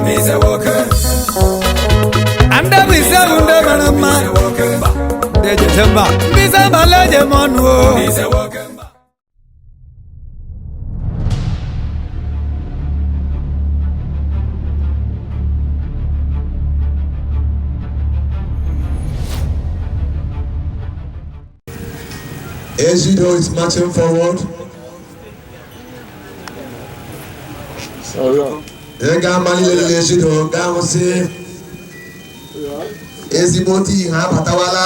Ndị bụ ise bụ ndị mara mma. Ndị ejeje mba. Mbaise mbala eje m ọnụ o. Ezido is marching forward. Ị ga-amalite Ezido ga-ahụsị ezigbo tii ha abatawala.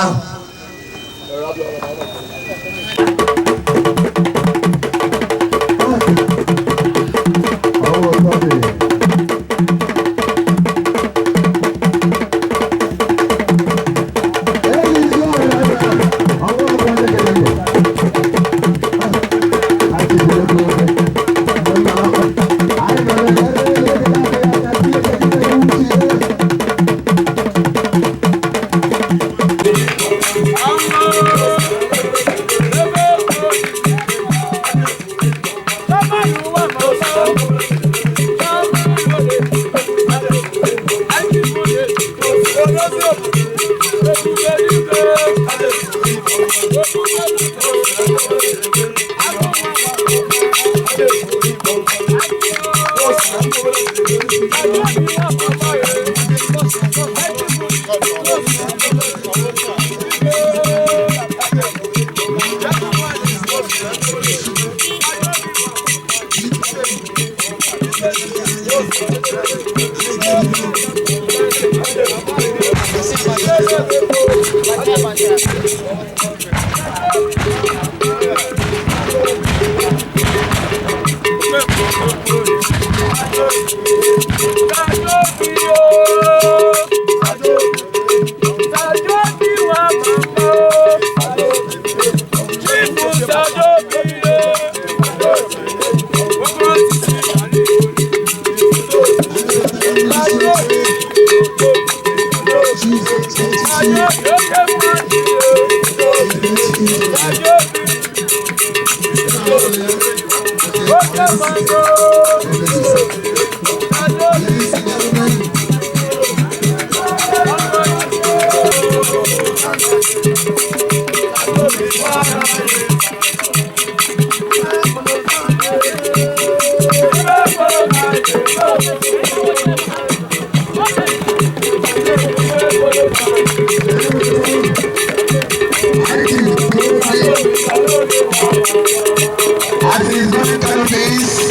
And he's going canopies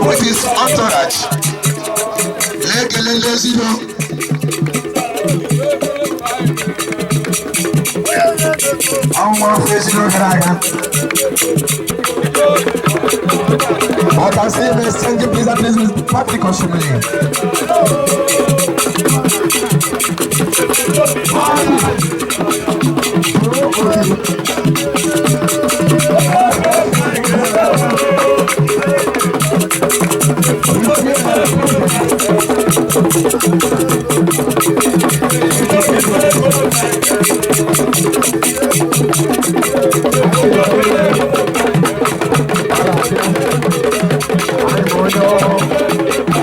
with his entourage. Lekelele Ezido. Ọnwa afọ Ezido gara aga. I can see him exchanging pleasantries with Patrick Osimhen.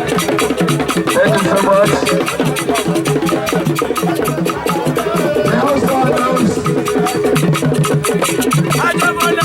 Thank you so much. The house announced. I can see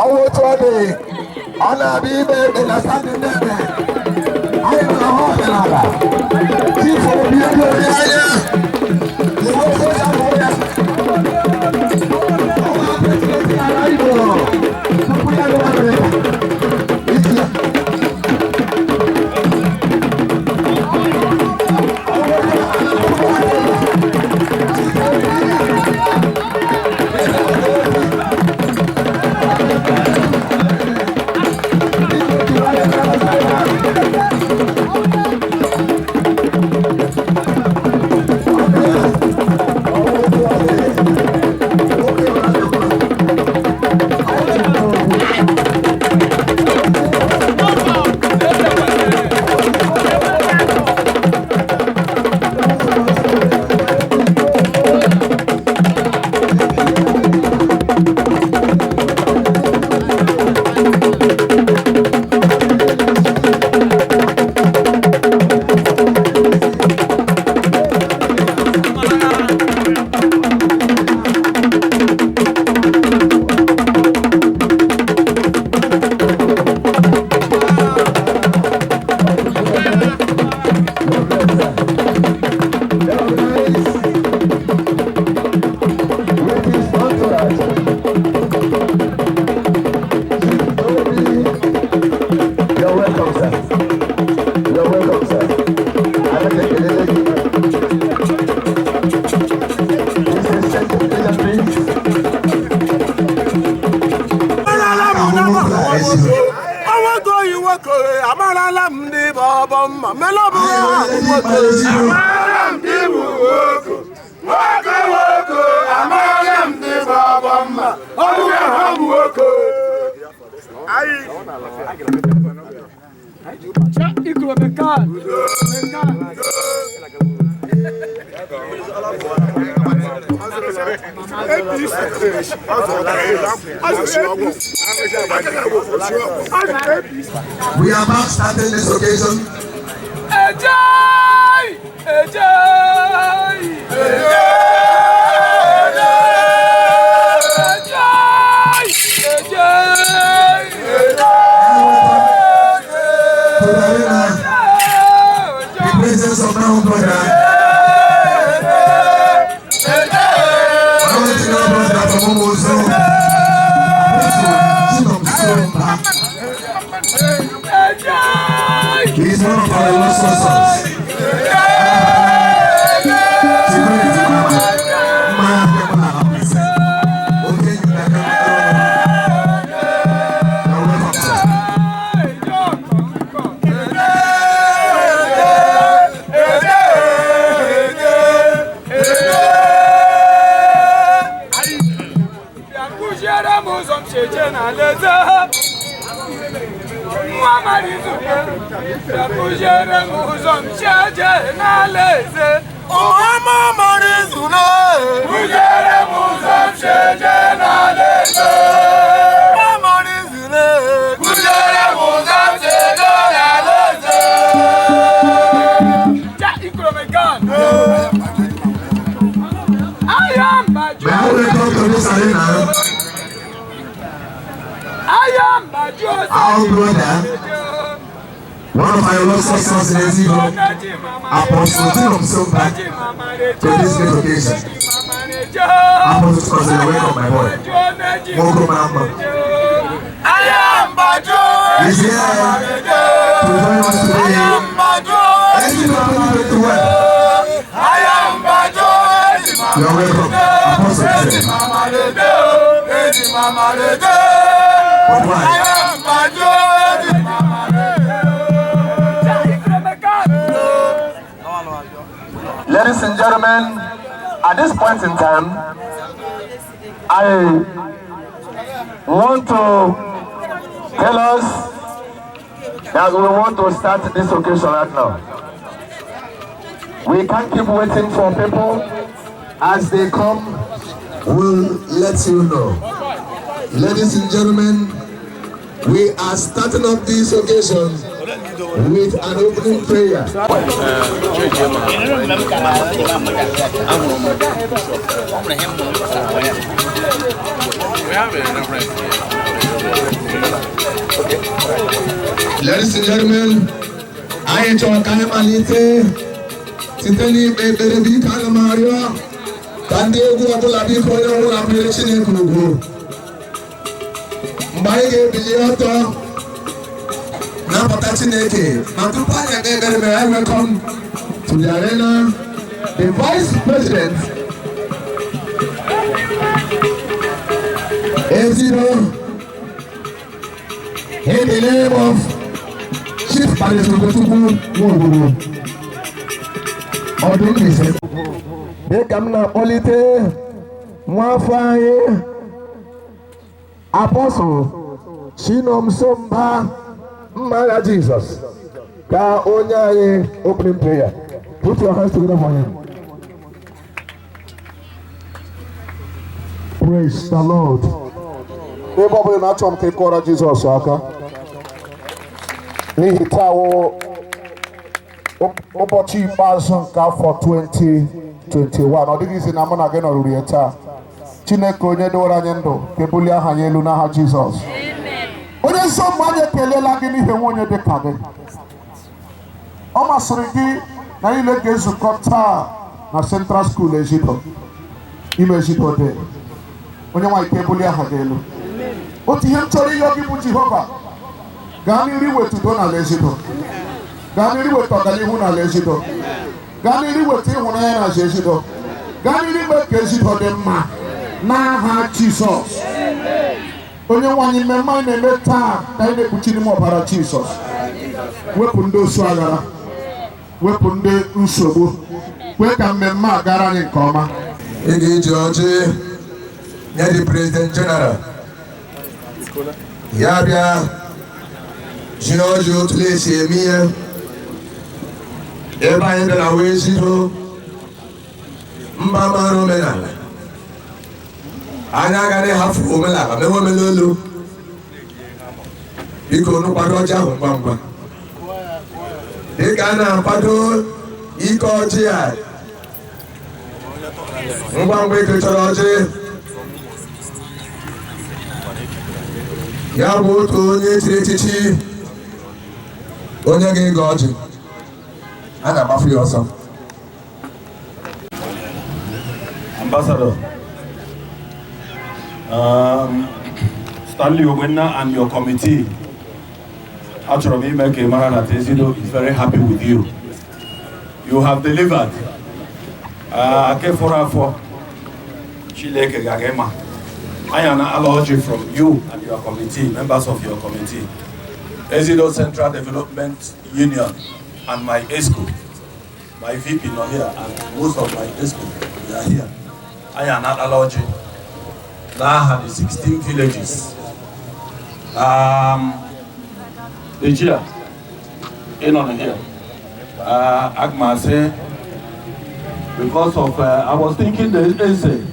Ọwọ́ otu ọ dị, ọ na-abịa ime ebe na sandị ndị ebe. Anyị nọ n'ọha ọdịnala. Chifu obi ego anya. We are about starting this occasion. Ejai! Ejai! Ejai! Ejai! To the arena, the presence of my own brother. My original brother from Umuzo, Apostle Chinomso Mba. Ejai! He is one of our illustrious sons. Security mama, mama, mama, okay, you can come. You're welcome, sir. Bịa kụziere m ụzọ m si eje n'alaeze. Nwa mara izuke, bịa kụziere m ụzọ m si eje n'alaeze. Ọma mara izule. Kụziere m ụzọ m si eje n'alaeze. Ọma mara izule. Kụziere m ụzọ m si eje n'alaeze. Ja ikoromekan. Aya mbaju. May I welcome to this arena Aya mbaju. Our brother, one of our illustrious sons in Ezio, Apostle Chinomso Mba, to this great occasion. Apostle Chinomso, welcome, my boy. Welcome, Mama. Aya mbaju. He's here to join us today. Mbaju. Ezio 2021. Aya mbaju. You're welcome, Apostle. Eji mama lede o. Eji mama lede. But why? Aya mbaju. Eji mama lede. Ja ikoromekan. Ladies and gentlemen, at this point in time, I want to tell us that we want to start this occasion right now. We can't keep waiting for people. As they come, we'll let you know. Ladies and gentlemen, we are starting up this occasion with an opening prayer. We have a reference here. Ladies and gentlemen, anyị chọrọ ka anyị malite site n'ikpe ekpere. Biko, ana m arịọ ka ndị egwu ọbụla, biko, onye ọbụla kwanyere Chineke ugwu mgbe anyị ga-ebili ọtọ nabata Chineke. Ma tupu anyị ekpe ekpere, may I welcome to the arena the Vice President Eziro, in the name of Chief Barrister Ugochukwu Nwobodo ọdún Mbaise. Dịka m na-akpọlite nwafọ anyị, Apostle Chinomso Mba, mma agha Jizọs, ka onye anyị opening prayer. Put your hands together for him. Praise the Lord. Ebe ọ bụla na-achọ m ka ị kụọrọ Jizọs aka n'ihi taa wụ ụbọchị ikpeazụ nke afọ 2021. Ọ dịghịzi na mụ na gị nọruru ya taa. Chineke onye dowere anyị ndụ ka ebulie aha ya elu n'aha Jizọs. Onye nsọ, mgbe anyị ekelela gị n'ihi nwe onye dị ka gị. Ọ masịrị gị na niile ga-ezukọ taa na Central School Ezito ime Ezito Day. Onye nwaanyị, ka ebulie aha gị elu. Otu ihe m chọrọ ịyọ gị bụ, Jehova, gaa n'iru iweta udo n'ala Ezito, gaa n'iru iweta ọganihu n'ala Ezito, gaa n'iru iweta ịhụnanya n'ala Ezito, gaa n'iru ime ka Ezito dị mma n'aha Jizọs. Onye nwaanyị, mmemme anyị na-eme taa ka anyị na-ekpuchi n'ime ọbara Jizọs. Wepụ ndị osu aghara, wepụ ndị nsogbu, kwee ka mmemme a gara anyị nke ọma. Ị ga-eji ọjị nye the President General, ya bịa ji ọjị otu esi eme ihe. Ebe anyị bịara wee zido mba mara omenala. Anyị agaghị hafụ omenala mewe omenelu. Biko unu kwado ọjị ahụ ngwa ngwa. Dịka a na-akwado ike ọjị a, ngwa ngwa ikechara ọjị, ya bụ otu onye chiri echichi, onye ga-ege ọjị, a na-agbafu ya ọsọ. Ambassador, Stanley Ogbenna and your committee, achọrọ m ime ka ị mara that Ezido is very happy with you. You have delivered. Ake fọrọ afọ, Chineke ga-aga ịma. Anyị na-ala ọjị from you and your committee, members of your committee. Ezido Central Development Union and my ESCO. My VP nọ here and most of my ESCO, they are here. Anyị anatala ọjị n'aha the 16 villages. The chair, ị nọ here. Aga m asị, because of, I was thinking the Eze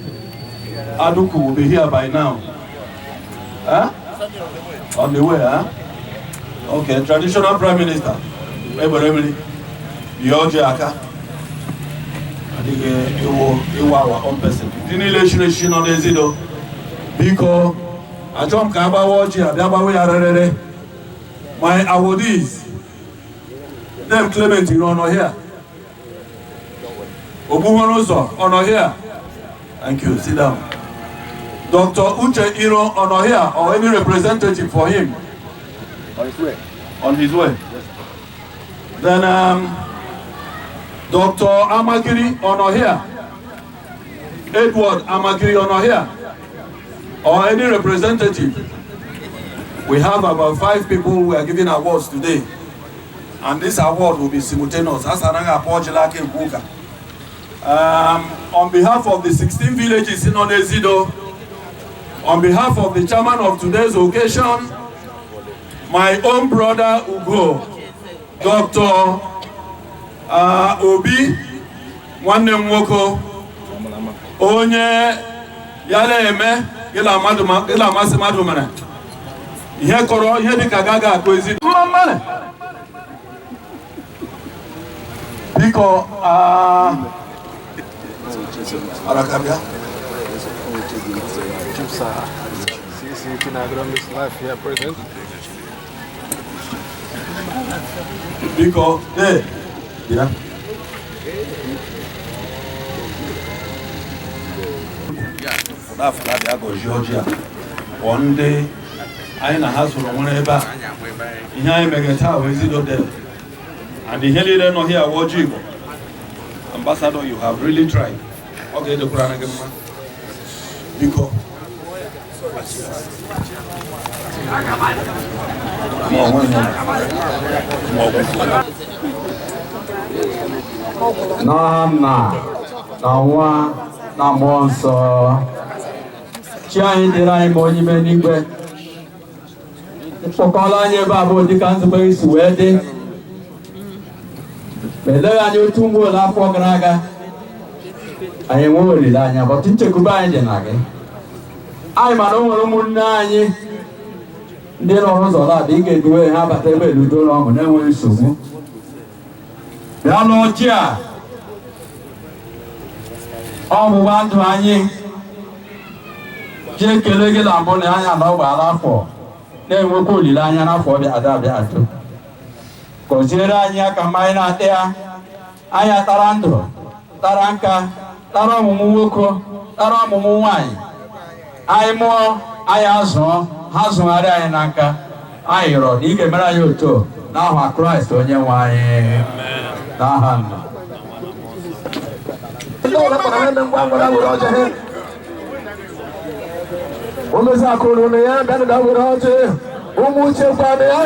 Aduku will be here by now. Huh? On the way, huh? Okay, traditional prime minister, Eberemili, Yoji aka. Adịghị ịwụ ịwụ our own person. Ndị niile chiri echichi nọ n'Ezido, biko, achọrọ m ka a gbawa ọjị a bịa gbawa ya rerere. My awardees, Dem Clement Iro nọ here. Ogbuhoro ụzọ ọ nọ here? Thank you, sit down. Dr. Uche Iro ọ nọ here or any representative for him? On his way. On his way. Then Dr. Amakiri ọ nọ here? Edward Amakiri ọ nọ here? Or any representative? We have about 5 people we are giving awards today. And this award will be simultaneous. As on behalf of the 16 villages in Ezido, on behalf of the chairman of today's occasion, my own brother Ugo, Dr. Obi, nwanne m nwoke, onye ya na-eme gịla amasị mmadụ mere ihe kọrọ ihe dịka gaga akụ ezi mma mmanụ. Biko, Arakabia. Biko, hey, yeah. Georgia. One day, anyị na ha soro nwere ebe a. Ihe anyị mere taa bụ Ezido Day. And ihe niile nọ here awụ ọjị Igbo. Ambassador, you have really tried. Ọ ga-edokwara gị mma. Biko. N'aha Nna na Nwa na Mmụọ Nsọ. Chi anyị dịrị anyị ma onye ime n'igwe. Mkpọkọrọ anyị ebe a bụ dịka nzukọ isi wee dị. Ma eleghị anyị otu mgbe ole afọ gara aga, anyị enweghị olileanya, but nchekwube anyị dị na gị. Anyị mana o nwere ụmụnne anyị ndị nọ n'ụzọ na-abịa, ị ga-eduwe ha bata ebe eludo ụlọ ọgwụ na-enweghị nsogbu. Bịa n'ọjị a, ọgbụgba ndụ anyị ji ekele gị na mbụ na anyị anọ gbara afọ na-enwekwa olileanya n'afọ ọbịa ada abịa atọ. Gọziere anyị aka mma anyị na-ata ya, anyị atara ndụ, tara nka, tara ọmụmụ nwoke, tara ọmụmụ nwaanyị. Anyị mụọ, anyị azụọ, ha zụgharị anyị na nka. Anyị rịọrọ na ị ga-emere anyị otu n'aha Kraịst onye nwe anyị. N'aha Nna. Omezi akụrụ na ya bịanụ ga were ọjị. Ụmụ chekwa na ya.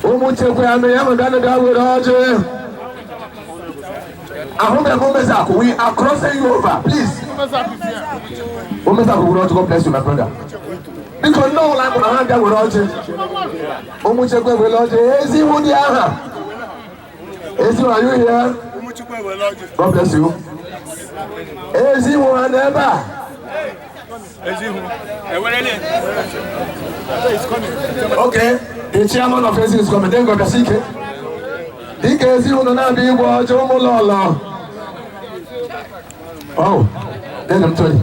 Ụmụ chekwa na ya bịanụ ga were ọjị. Ahụbeghị Omezi akụ, we are crossing you over, please. Omezi akụ were ọjị, God bless you, my brother. Biko, ndị ọbụla kpọrọ ha bịa were ọjị. Ụmụchekwa ewere ọjị. Ezi iwu dị aha. Ezi, are you here? God bless you. Ezi iwu ha n'ebe a. Okay, the chairman of Ezi is coming. Then go Kasike. Dịka ezi unu na-abịa igwe ọjọọ ụmụ lọlọ. Oh, then I'm sorry.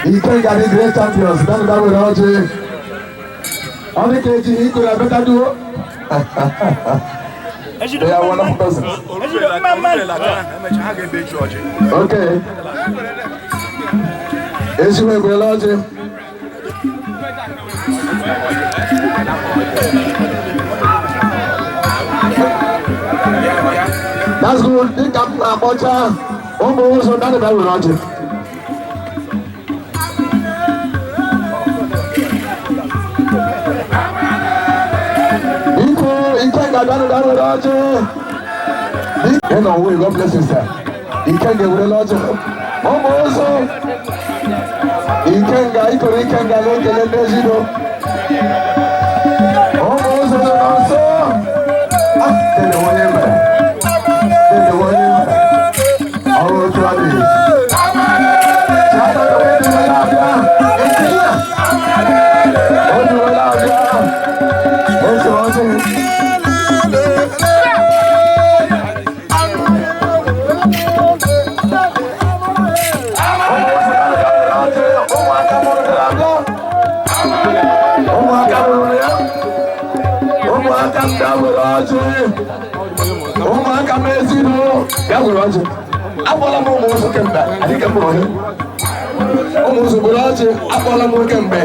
Ikenga the great champions. Then that were ọjị. Ọ dị ka eji ikoro abịa duo. They are wonderful persons. Okay. Ezigbo egwurela ọjị. That's good. Dịka m na-akpọcha ụmụ ụzọ dadịba were ọjị. Biko, Ikenga bịanụ were ọjị. Ị nọ onwe, God bless you, sir. Ikenga ewerela ọjị. Ụmụ ụzọ. Ikenga, ikoro Ikenga na-ekele ndị ezido. Ụmụ ụzọ nọ nso. Ah, dede onye mere. Dede onye mere. Ọrụ otu adịghị. Chiata onye dịrị abịa. Injinia. O dịrị abịa. Eze ọjị. Ụmụaka mụrụ ya. Ụmụaka mụrụ ya. Ụmụaka m bịa were ọjị. Ụmụaka m ezinụlọ bịa were ọjị. Akpọla m ụmụ ụzọ kemgbe adịghị m mụrụ ha. Ụmụ ụzọ were ọjị. Akpọla m kemgbe.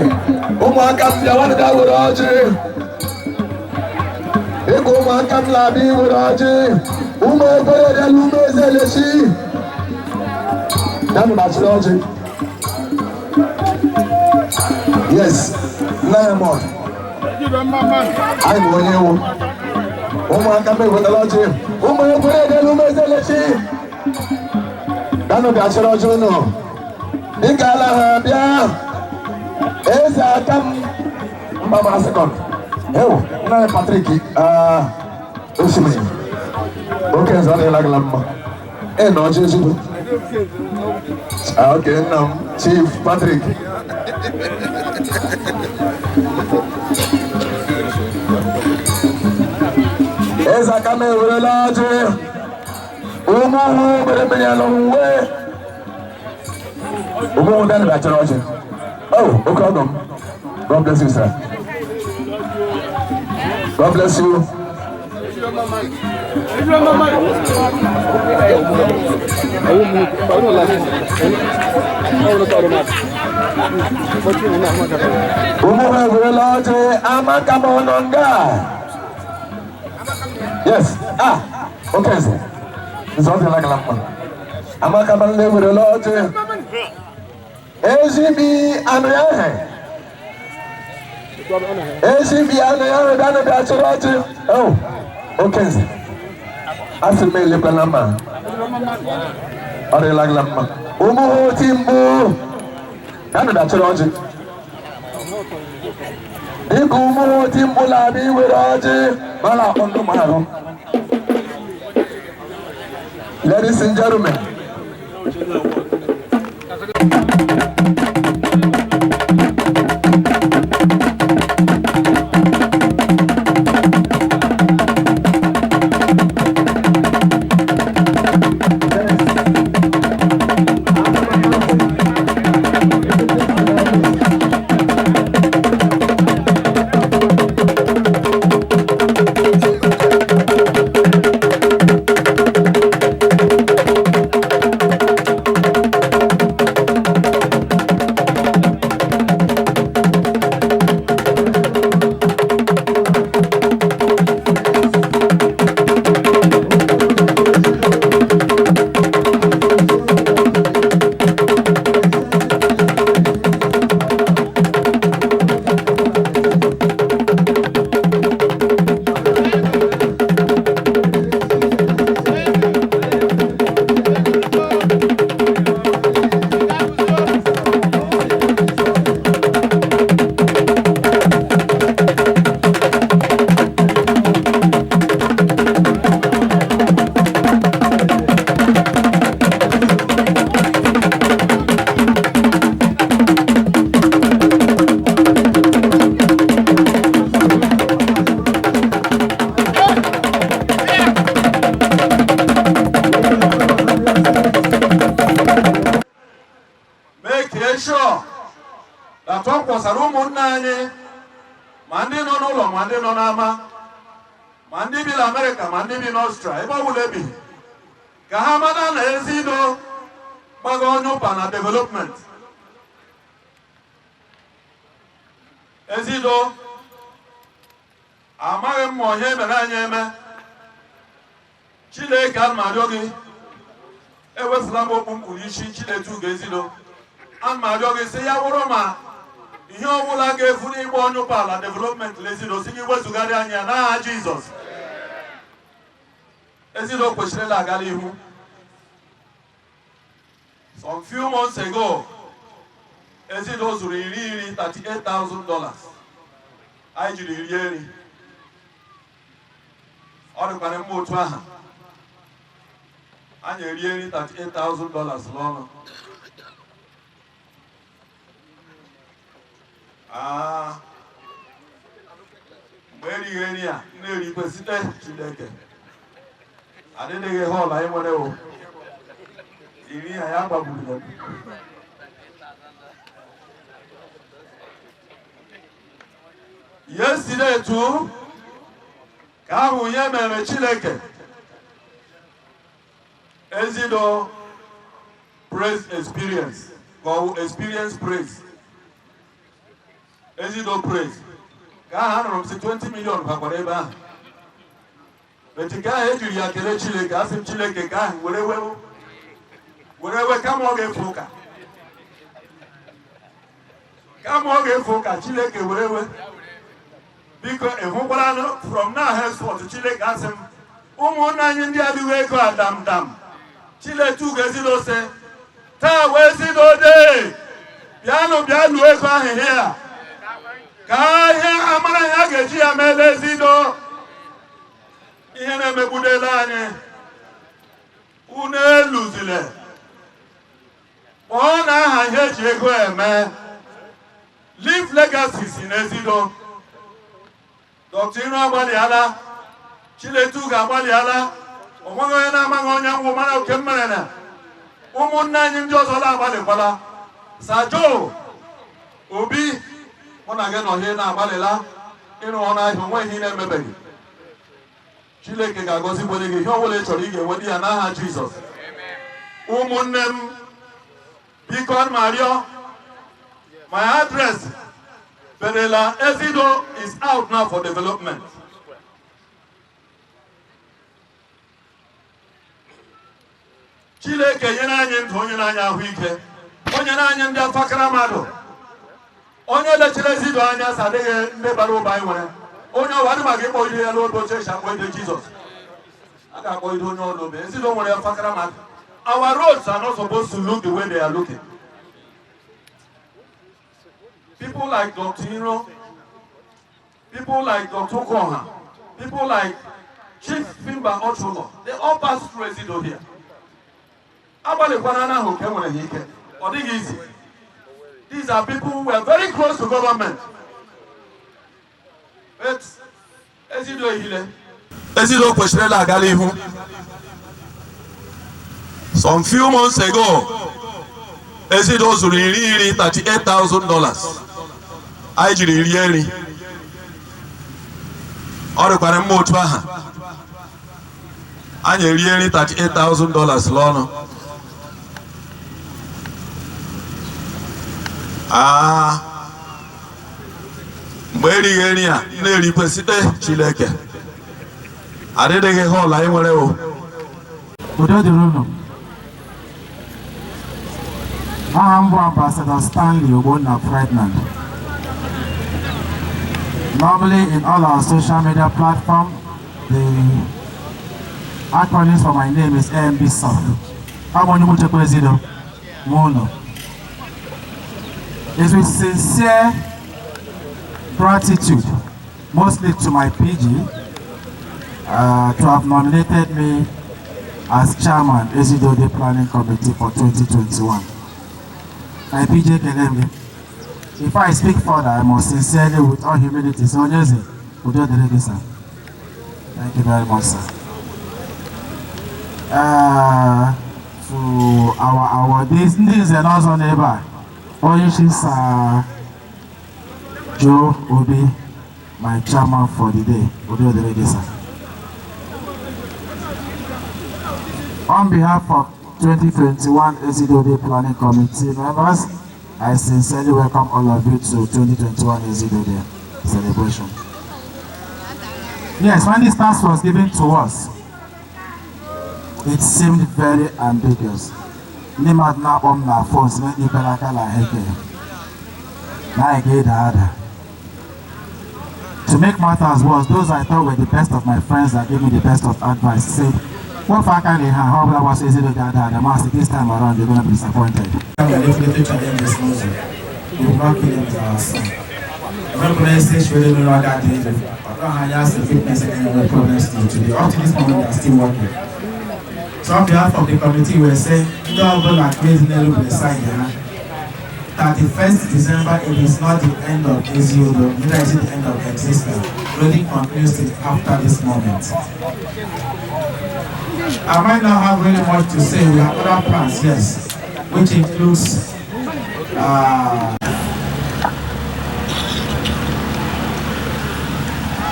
Ụmụaka m bịa nwanne bịa were ọjị. Dịka ụmụaka m na-abịa iwere ọjị. Ụmụ ekpere bịala ume eze elechi. Bịanụ gbachiri ọjị. Yes, Diamond. Anyị bụ onye ewu. Ụmụaka m ewetala ọjị. Ụmụ ekwere edela ume ezelechi. Bịanụ bịa chịrị ọjị unu. Dịka ala ha bịa. Eze aka m mgbamara second. Ewu, nna anyị Patrick Osimiri. Oke nze ọ dịla gị mma. Ị na ọjị ezigbo. Ah, okay, nna m, Chief Patrick. Eze aka m ewerela ọjị. Ụmụ hụ mere mmiri alụ uwe. Ụmụ hụ bịa bịachara ọjị. Oh, oke ọgọ m. God bless you, sir. God bless you. Ụmụ ha ewerela ọjị. Amaka m ọnọ nga. Yes. Ah, oke nze. Nze ọ dịla gị na mma. Amaka m nne ewerela ọjị. Ezigbo anụ ya ahụ. Ezigbo anụ ya ahụ bịa bịa chịrị ọjị. Oh, oke nze. Asị m elekwala mma. Ọ dịla gị na mma. Ụmụ ha oti mbụ. Bịanụ bịa chịrị ọjị. Dịka ụmụ ha oti mkpu na-abịa iwere ọjị, mara akpọ ndị mmadụ. Ladies and gentlemen, anyị, ma ndị nọ n'ụlọ, ma ndị nọ n'ama, ma ndị bi n'Amerịka, ma ndị bi n'Ọstrịa, ebe ọ bụla ebi, ka ha mara na Ezido gbaga onye ụpa na development. Ezido amaghị m ma onye mere anyị eme. Chineke, ana m arịọ gị, ewefula m okpu mkpụrụ isi Chinedu ga-ezido. Ana m arịọ gị sị ya wụrụ ma ihe ọbụla ga-efu n'ịgba onye ụpa ala development l'Ezido, si gị wezugharị anya n'aha Jizọs. Ezido kwesịrịla aga n'ihu. Some few months ago, Ezido zụrụ iri $38,000 anyị jiri rie nri. Ọ dịkwara mma otu aha anyị erie nri $38,000 n'ọnụ. Mgbe erighị nri a na-erikwe site Chineke adịdịghị họl anyị nwere o iri a ya gbagburu ya. Yesterday too, ka ahụ ihe mere Chineke. Ezido praise experience ka ọ experience praise. Ezido praise ka ahụ anụrụ m si 20 million bakwara ebe ahụ. Beti nke ahụ ejiri ya kelee Chineke, asị m Chineke ka ahụ were were kama ọ ga-efu ụka. Kama ọ ga-efu ụka, Chineke were we. Biko ị hụkwara from now henceforth, Chineke asị m ụmụnna anyị ndị adịghị ego a damdam. Chinedu ga-ezido sị taa wee zido dee bịanụ bịa lụọ ego ahụ here ka ihe amara ihe a ga-eji ya meela Ezido. Ihe na-emegbudela anyị, unu eluzile kpọọ na aha ihe eji ego eme. Live legacy si n'Ezido. Dr. Iro agbalịala, Chinedu ga-agbalịala, o nweghị onye na-amaghị onye nwụ mara oke mmere na ụmụnne anyị ndị ọzọ na-agbalịkwala. Sajo Obi, mụ na gị nọ ihe na-agbalịla ịrụ ọrụ ahịa, onweghị ihe na-emebeghị. Chineke ga-agọzikwere gị ihe ọ bụla ị chọrọ, ị ga-enweta ya n'aha Jizọs. Ụmụnne m, biko ana m arịọ, my address Berela Ezido is out now for development. Chineke nyere anyị ndụ, onye na-anyị ahụike, onye na-anyị ndị afakara mmadụ, onye lechara Ezido anya sị adịghị ndị bara ụba anyị nwere onye ọwa adị maka ịkpọ ihe ya n'obe oche esi akpọ ide Jizọs, a ga-akpọ ide onye ọlụ obe. Ezido nwere afakara mmadụ. Our roads are not supposed to look the way they are looking. People like Dr. Iro, people like Dr. Okoha, people like Chief Fimba Ochulo, they all pass through Ezido here. Agbalịkwana na ahụ ka e nwere ha ike, ọ dịghị izi. These are people who were very close to government. But Ezido ehile. Ezido kwesịrịla agala ihu. Some few months ago, Ezido zụrụ iri $38,000 anyị jiri rie nri. Ọ dịkwara mma otu aha anyị erie nri $38,000 n'ọnụ. Mgbe erighị nri a na-erikwe site Chineke adịdịghị họl anyị nwere o. Udo dịrị unu. Aha m bụ Ambassador Stanley Ogbonna Ferdinand. Normally in all our social media platforms, the acronyms for my name is AMB SOF. Abụ onye Umuchekwa Ezido, Mono. It's with sincere gratitude, mostly to my PG, to have nominated me as chairman Ezido Day Planning Committee for 2021. My PG Kelemge. If I speak further, I must sincerely, with all humility, say, Onyeze, Udo dịrị gị, sir. Thank you very much, sir. To our this ndị nze na ọzọ n'ebe a, onye isi Sir Joe Obi, my chairman for the day. Udo dịrị gị, sir. On behalf of 2021 Ezido Day Planning Committee members, I sincerely welcome all of you to 2021 Ezido Day celebration. Yes, when this task was given to us, it seemed very ambiguous. Ndị mmadụ na-akpọ m na phone sị m ekpere aka na heke na anyị ga-eda ada. To make matters worse, those I thought were the best of my friends that gave me the best of advice said, "What aka na ha ha ọbụla gbasa Ezido ga-ada ada masị this time around, you're gonna be disappointed." We are definitely challenge this Muslim. We will not kill him with our son. Remember, stage really no longer danger. Has the fitness and problems still today. Up to this moment, they are still working. So on behalf of the committee, we say, double and crazy beside 31st December, it is not the end of Eziodo, neither is it the end of existence. Really continues till after this moment. I might not have really much to say. We have other plans, yes, which includes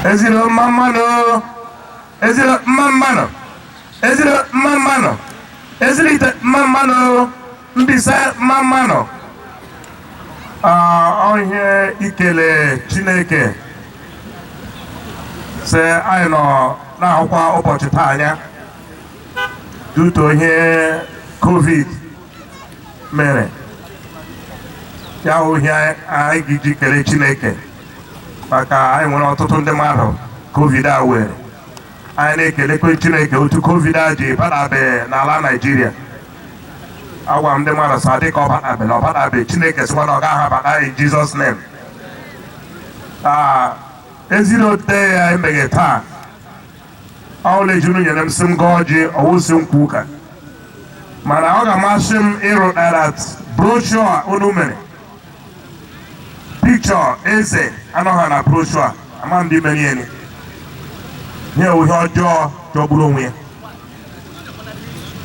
Eziro mma mmanụ, eziro mma mmanụ, eziro mma mmanụ, Ezilite mma mmanụ, Mbaise mma mmanụ. Ọ ihe ikele Chineke sị anyị nọ na-ahụkwa ụbọchị taa anya due to ihe COVID mere ya hụ ihe anyị ga-eji kelee Chineke maka anyị nwere ọtụtụ ndị mmadụ COVID a were. Anyị na-ekelekwe Chineke otu COVID a ji badabe n'ala Naịjirịa. Agwa m ndị mmadụ sị adị ka ọ badabe na ọ badabe, Chineke sịkwa na ọ gaghị abata in Jesus name. Aa, Eziote ya emeghe taa, ọbụla ejunu nyere m sị m gaa ọjị ọwụsị m kwu ụka, mana ọ ga-amasị m ịrụ that brochure unu mere. Picture eze anọghị na brochure, ama ndị mere ihe ihe ihe ọjọọ jọgburu onwe ya.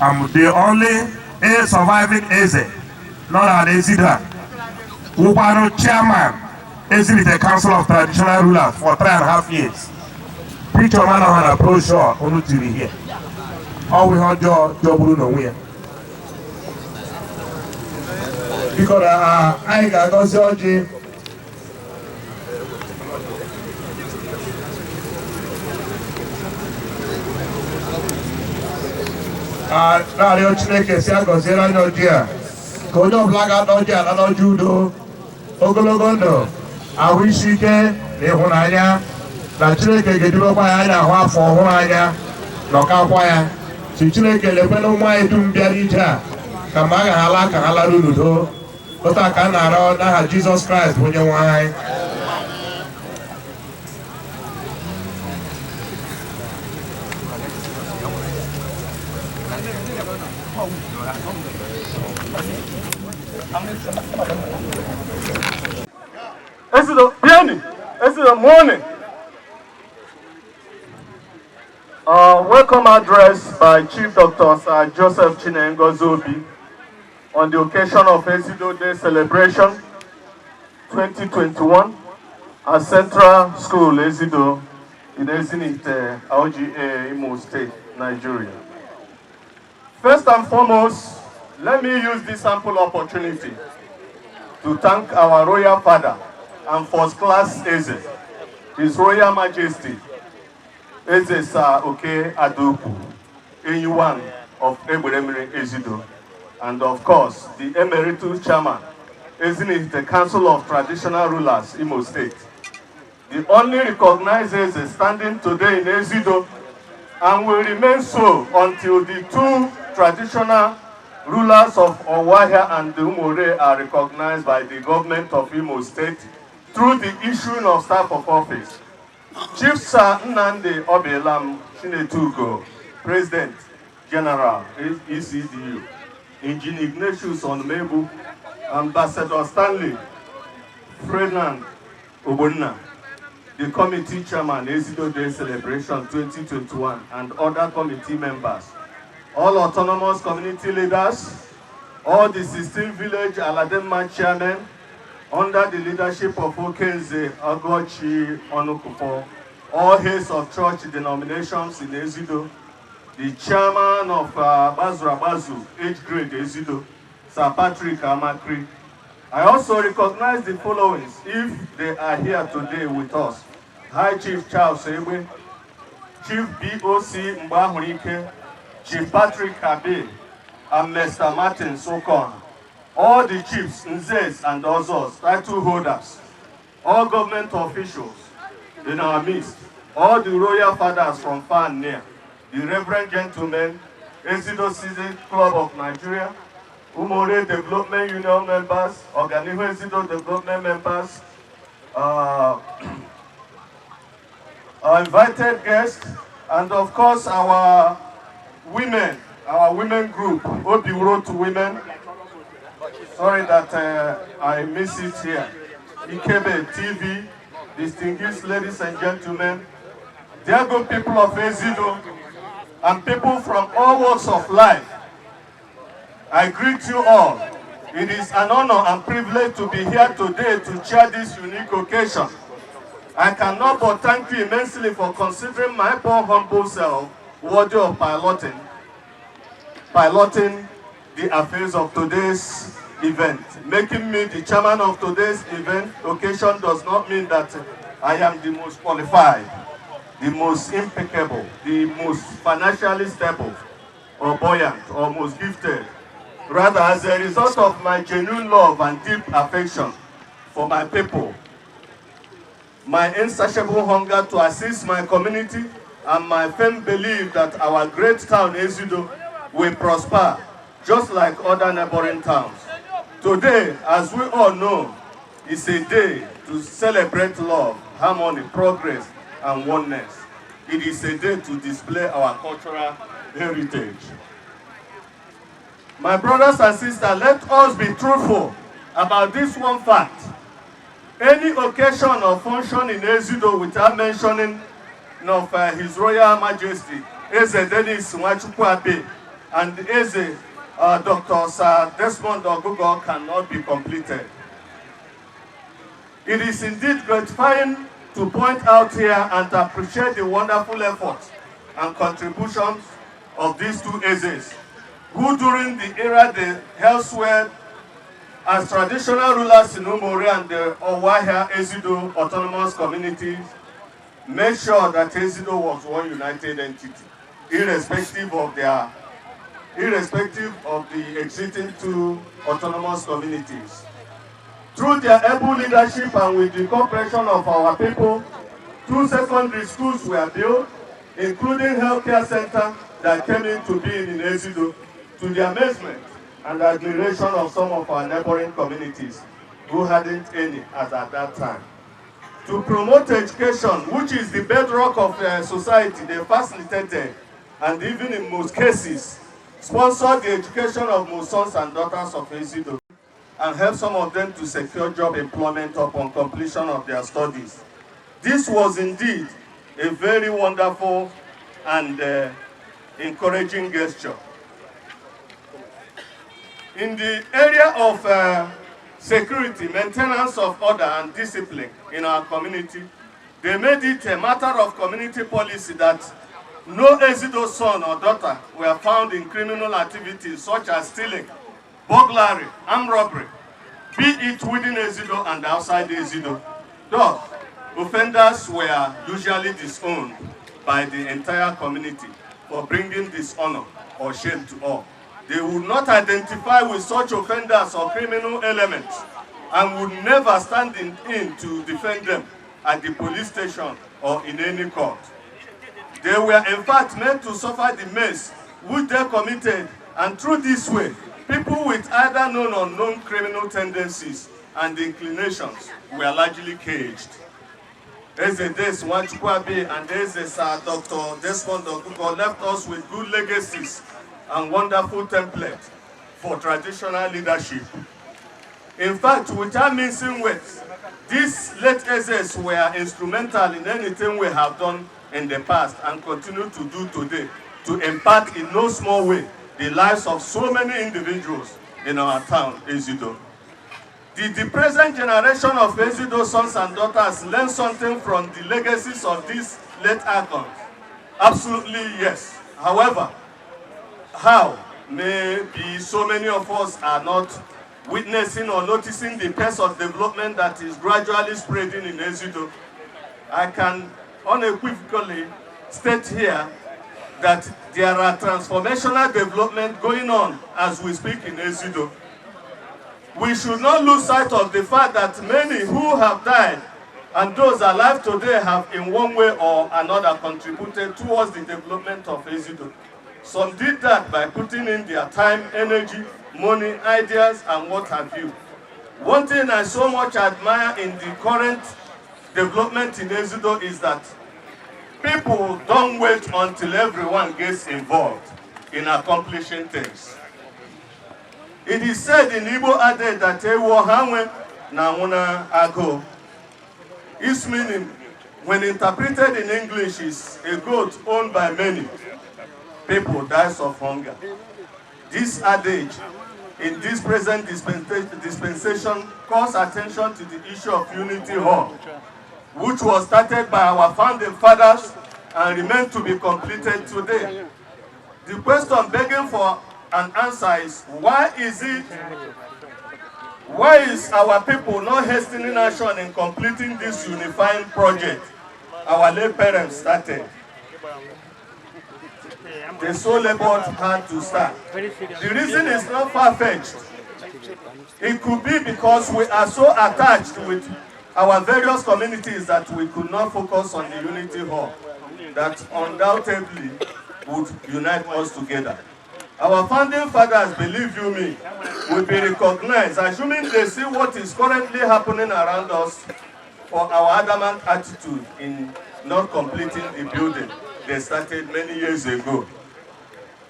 I'm the only a surviving eze nọ n'ala Ezido a, wụkwanụ chairman Ezilite Council of Traditional Rulers for 3.5 years. Picture m anọghị na brochure unu tiri here. Ọ bụ ihe ọjọọ jọgburu n'onwe ya. Biko na anyị ga-agọzi ọjị. Na-arịọ Chineke si agọziere anyị ọjị a, ka onye ọbụla ga-ada ọjị ala n'ọjị udo, ogologo ndụ, ahụ isi ike na ịhụnanya, na Chineke ga-edubekwa ya anya ahụ afọ ọhụrụ anya na ọkakwa ya si. Chineke lekwe na ụmụ anyị dum bịara ije a ka mgbe a gaghị ala ka ha lara n'udo. Otu a ka a na-arịọ n'aha Jizọs Kraịst bụ onye nwe anyị. Ezido, Bieni, Ezido, morning. Welcome address by Chief Dr. Sir Joseph Chinengozi Obi on the occasion of Ezido Day celebration 2021 at Central School, Ezido, in Ezinite, LGA, Imo State, Nigeria. First and foremost, let me use this ample opportunity to thank our royal father and first class Eze, His Royal Majesty, Eze Sir Oke Adoku, Enyiwan of Egberemiri Ezido, and of course, the Emeritus Chairman, Ezinite Council of Traditional Rulers, Imo State. The only recognized Eze standing today in Ezido and will remain so until the two traditional rulers of Owahia and Umore are recognized by the government of Imo State through the issuing of staff of office. Chief Sir Nnamdi Obilam Chinetugo, President General, ECDU, Engineer Ignatius Onumebu, Ambassador Stanley Ferdinand Ogbonna, the committee chairman, Ezido Day Celebration 2021, and other committee members, all autonomous community leaders, all the 16 village Aladinma chairmen, under the leadership of Okenze Agochi Onukupo, all heads of church denominations in Ezido, the chairman of Bazu age grade Ezido, Sir Patrick Amakri. I also recognize the following if they are here today with us. High Chief Charles Egbe, Chief BOC Mbahurike, Chief Patrick Abe, and Mr. Martin Sokon. All the chiefs, Nzes, and others, title holders, all government officials in our midst, all the royal fathers from far and near, the reverend gentlemen, Ezido Citizen Club of Nigeria, Umore Development Union members, Oganihu Ezido Development members, our invited guests, and of course our women group, Obi Road to Women. Sorry that I miss it here. Ikebe TV, distinguished ladies and gentlemen, dear good people of Ezido, and people from all walks of life, I greet you all. It is an honor and privilege to be here today to chair this unique occasion. I cannot but thank you immensely for considering my poor humble self worthy of piloting the affairs of today's event. Making me the chairman of today's event occasion does not mean that I am the most qualified, the most impeccable, the most financially stable or buoyant or most gifted. Rather, as a result of my genuine love and deep affection for my people, my insatiable hunger to assist my community, and my firm belief that our great town, Ezido, will prosper just like other neighboring towns. Today, as we all know, is a day to celebrate love, harmony, progress, and oneness. It is a day to display our cultural heritage. My brothers and sisters, let us be truthful about this one fact. Any occasion or function in Ezido without mentioning of His Royal Majesty, Eze Dennis Nwachukwu Abe, and Eze Dr. Sir Desmond Ogugo cannot be completed. It is indeed gratifying to point out here and to appreciate the wonderful efforts and contributions of these two Ezes, who during the era they elsewhere as traditional rulers in Umore and the Owahia Ezido autonomous communities, made sure that Ezido was one united entity, irrespective of the existing two autonomous communities. Through their able leadership and with the cooperation of our people, 2 secondary schools were built, including healthcare center that came into being in Ezido, to the amazement and admiration of some of our neighboring communities who hadn't any as at that time. To promote education, which is the bedrock of society, they facilitated and even in most cases, sponsored the education of most sons and daughters of Ezido and helped some of them to secure job employment upon completion of their studies. This was indeed a very wonderful and encouraging gesture. In the area of security, maintenance of order and discipline in our community, they made it a matter of community policy that no Ezido son or daughter were found in criminal activities such as stealing, burglary, armed robbery, be it within Ezido and outside Ezido. Thus, offenders were usually disowned by the entire community for bringing dishonor or shame to all. They would not identify with such offenders or criminal elements and would never stand in to defend them at the police station or in any court. They were in fact made to suffer the mess which they committed, and through this way, people with either known or unknown criminal tendencies and inclinations were largely caged. Eze Des Nwachukwu Abe and Eze Sir Dr. Desmond Ogugo left us with good legacies and wonderful template for traditional leadership. In fact, without mincing words, these late Ezes were instrumental in anything we have done in the past and continue to do today to impact in no small way the lives of so many individuals in our town, Ezido. Did the present generation of Ezido sons and daughters learn something from the legacies of these late icons? Absolutely yes. However, how may be so many of us are not witnessing or noticing the pace of development that is gradually spreading in Ezido? I can unequivocally state here that there are transformational development going on as we speak in Ezido. We should not lose sight of the fact that many who have died and those alive today have in one way or another contributed towards the development of Ezido. Some did that by putting in their time, energy, money, ideas, and what have you. One thing I so much admire in the current development in Ezido is that people don't wait until everyone gets involved in accomplishing things. It is said in Igbo adage that ewu ọha nwe na-anwụ na agụụ. Its meaning, when interpreted in English, is a goat owned by many people dies of hunger. This adage, in this present dispensation, calls attention to the issue of Unity Hall, which was started by our founding fathers and remain to be completed today. The question begging for an answer is, why is our people not hastening action in completing this unifying project our late parents started? They so labored hard to start. The reason is not far-fetched. It could be because we are so attached with our various communities that we could not focus on the Unity Hall that undoubtedly would unite us together. Our founding fathers, believe you me, will be recognized, assuming they see what is currently happening around us, for our adamant attitude in not completing the building they started many years ago.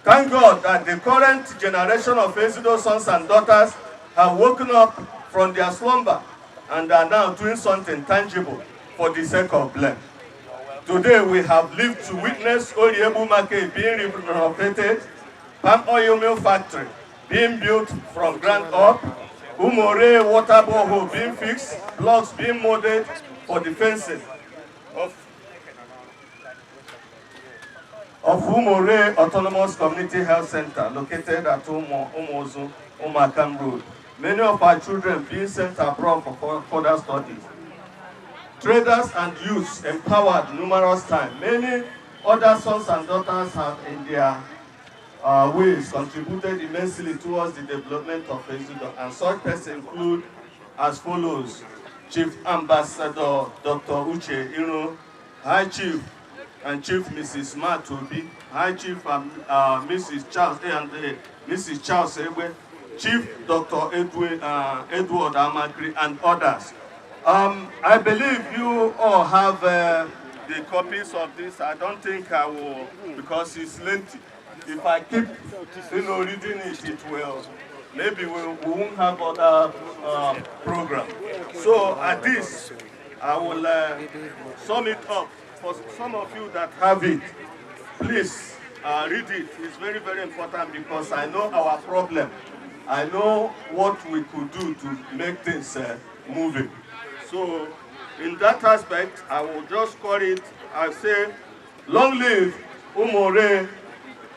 Thank God that the current generation of Ezido sons and daughters have woken up from their slumber and are now doing something tangible for the sake of blame. Today we have lived to witness Oriebu Market being renovated, palm oil mill factory being built from ground up, Umore water borehole being fixed, blocks being molded for the fencing of Umore Autonomous Community Health Center located at Umozu, Umakam Road. Many of our children being sent abroad for further studies. Traders and youths empowered numerous times. Many other sons and daughters have in their ways contributed immensely towards the development of Ezido, and such persons include as follows: Chief Ambassador Dr. Uche Iro, High Chief and Chief Mrs. Matobi, High Chief and Mrs. Charles A and A, Mrs. Charles Egbe, Chief Dr. Edward Amakri, and others. I believe you all have the copies of this. I don't think I will, because it's lengthy. If I keep reading it, it will, maybe we won't have other program. So at this, I will sum it up. For some of you that have it, please read it. It's very, very important because I know our problem. I know what we could do to make things moving. So in that aspect, I will just call it, I say, long live Umore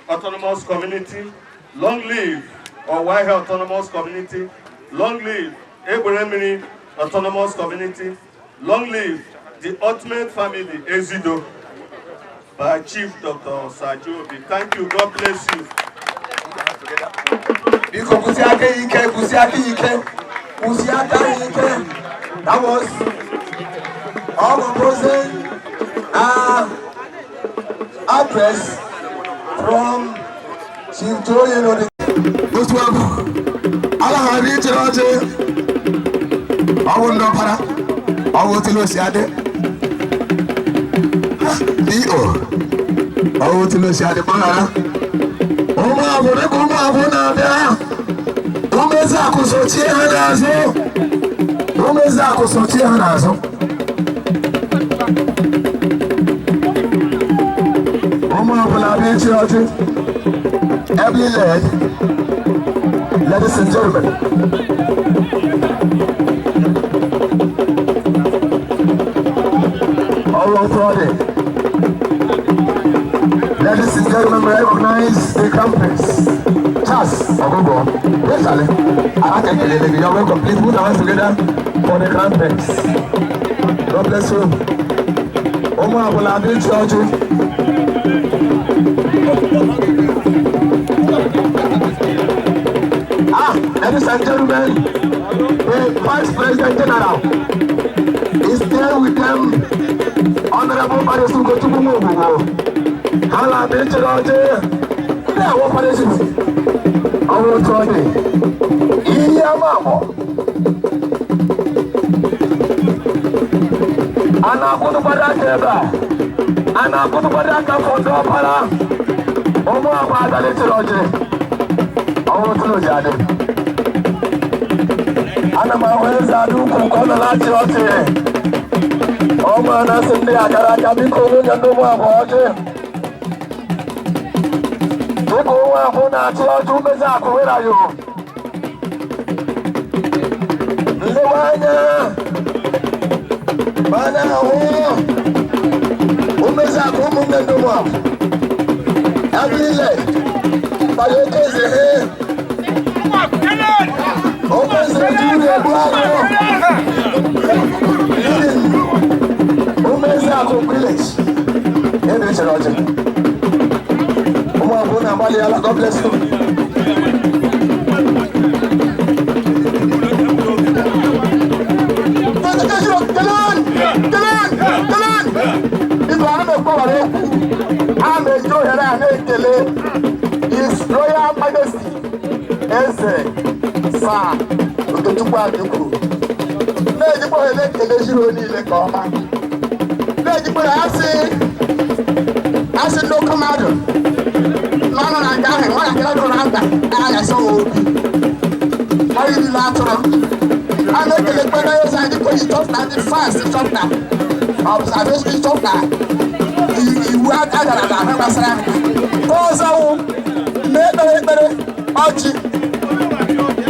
Autonomous Community, long live Owahe Autonomous Community, long live Egberemiri Autonomous Community, long live the ultimate family, Ezido, by Chief Dr. Sajobi. Thank you. God bless you. Biko kwụsị aka ya ike, kwụsị aka ya ike, kwụsị aka ya ike. That was all composing address from Chief Toyin Odi. Otu abụ, ala ha ri chere ọchị, ọ bụ ndị ọbara, ọ bụ otu osi adị. D.O. Ọ bụ otu osi adị gbaghara. Ụmụ abụ dịka ụmụ abụ na-abịa. Ụmụ eze akụ sochie ha n'azụ. Ụmụ eze akụ sochie ha n'azụ. Ụmụ abụ na-abịa ichi ọchị. Ably led, ladies and gentlemen. Otu ọ dị. Ladies and gentlemen, recognize the Crown Prince, Charles Ogogo. Yes, Ali. You're welcome. Please put our hands together for the Crown Prince. God bless you. Ụmụ agbụla dị iche ọjị. Ah, ladies and gentlemen, the Vice President General is there with them. Honorable Barrister Ugochukwu Nwogwugwu. Ha na-abịa ichere ọjị. Ndị awọ parisiti. Ọnwụ otu ọ dị. Ihe ama agbọ. A na-akwụdụkwado aka ebe a. A na-akwụdụkwado aka fọdụ ọbara. Ụmụ agba abịala ichere ọjị. Ọnwụ otu n'oji adị. Ana m ahụ eze adị ukwu ka ọ nọ na-achị ọchị. Ọma na-asị ndị akara aka biko nwunye ndị ụmụ agba ọjị. Dịka ụmụ akwụ na-achị ọjị umezi akụ were ayo. Nlewe anya ma na-ahụ umezi akụ ụmụnne ndị ụmụ akwụ. Ebe ile gbara oke eze he. Oke eze juru egbu agụ. Umezi akụ village. Ebe echere ọjị. Ụmụ akwụ na-agbalị ala. God bless you. Biko ana m ekwewara okwu a na-eji ohere a na-ekele His Royal Majesty Eze Sir Okechukwu Adikwu, na-ejikwa ohere ekele zuru niile ka ọma, na-ejikwa ya asị ndị oke mmadụ n'ọnụ na nke ahụ nwatakịrị dụrụ na nta anaghị obi ọrịrịla atụrụ. A na-ekele kpere eze anyị dịka onye chọpụta ndị fast chọpụta observation chọpụta iwu adara na ahụ gbasara ka ọzọ wụ na ekpere ekpere ọchị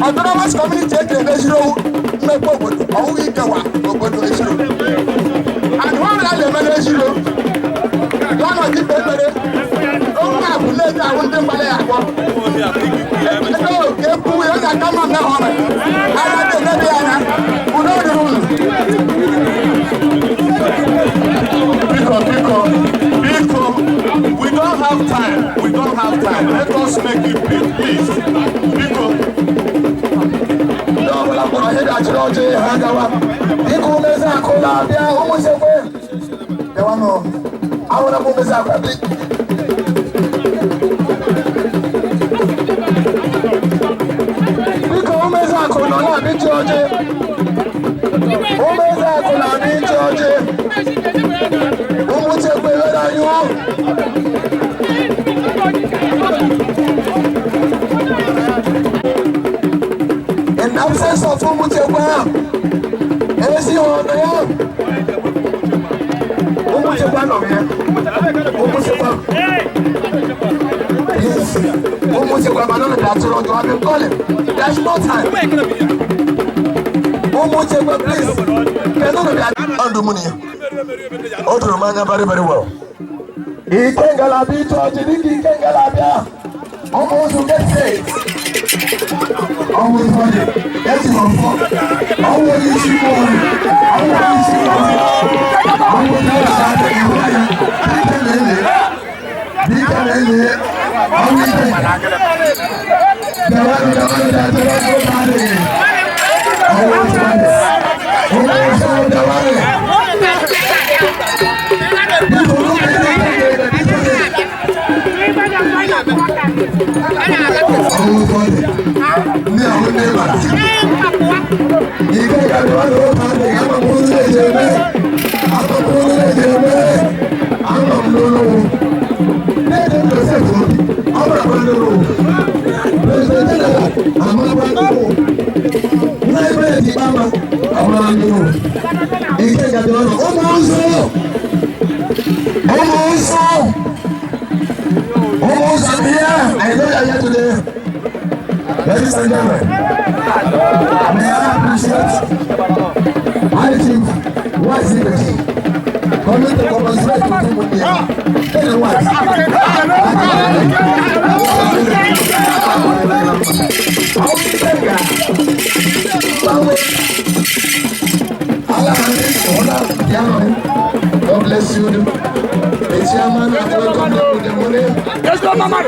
autonomous community ekere meziri owu mmepe obodo ọwụghị ikewa obodo eziro and one na na-eme n'eziro ya nọ dịka ekpere owu na-abụ na-eji ahụ ndị mgbali ya akpọ ebe oke kwuwe ọ ga-aka mma mgbe ọrụ anya ga-emebi ya anya. Udo dịrị unu. Biko, biko, biko, we don't have time. We don't have time. Let us make it quick, please. Biko. Ndị ọbụla kpọrọ ihe ga-achịrị ọjị ha gawa. Dịka umezi akụ na-abịa ụmụ nchekwa. Bịawanụ. Ahụra m umezi akụ abịa. Biko umezi akụ nọ na-abịa ichi ọjị. Umezi akụ na-abịa ichi ọjị. Ụmụ nchekwa ewere anyị o. In absence of Umuchekwa, ezi ọnụ ya. Umuchekwa nọ ya. Umuchekwa. Yes. Umuchekwa ma nọ na atụrụ ọjọọ. I've been calling. There's no time. Umuchekwa, please. Kedu nọ bịa? Ọndụ mụ na ya. O doro m anya very very well. Ike ngalaba ịchọ ọjị dịka ike ngalaba. Ụmụ ụzụ get set. Ọnwụ ìfọdụ, eti mọ̀ fọ́, ọnwụ onye isi mọ̀ ọnwụ onye isi mọ̀ ọnwụ onye isi adị ihu anya, dike na-ele, dike na-ele, ọnwụ ike. Bịawanụ, bịawanụ, bịawanụ, bịawanụ, ọnwụ ìfọdụ, ụmụ nsọ bịawanụ. Biko, ụmụ ike na-ele, biko na-ele. Ọnwụ ìfọdụ. Ndị ahụ ndị bara. Ike ga-adịwa n'oge adịghị ama m ụzọ eji eme. Ama m ụzọ eji eme. Ama m n'ụlọ. Na-ede Joseph Obi, ọ bara n'ụlọ. President General amakwa n'ụlọ. Nna ebe eji ama ọ mara n'ụlọ. Ike ga-adịwa n'ụlọ. Ụmụ ụzọ! Ụmụ ụzọ! Ụmụ ụzọ bịa! I know you are here today. Ladies and gentlemen, may I appreciate High Chief Wise Liberty, Coming to commiserate with ụmụnne ya. Hey, what? God bless you. The chairman has welcomed them with the money. Let's go, Mama.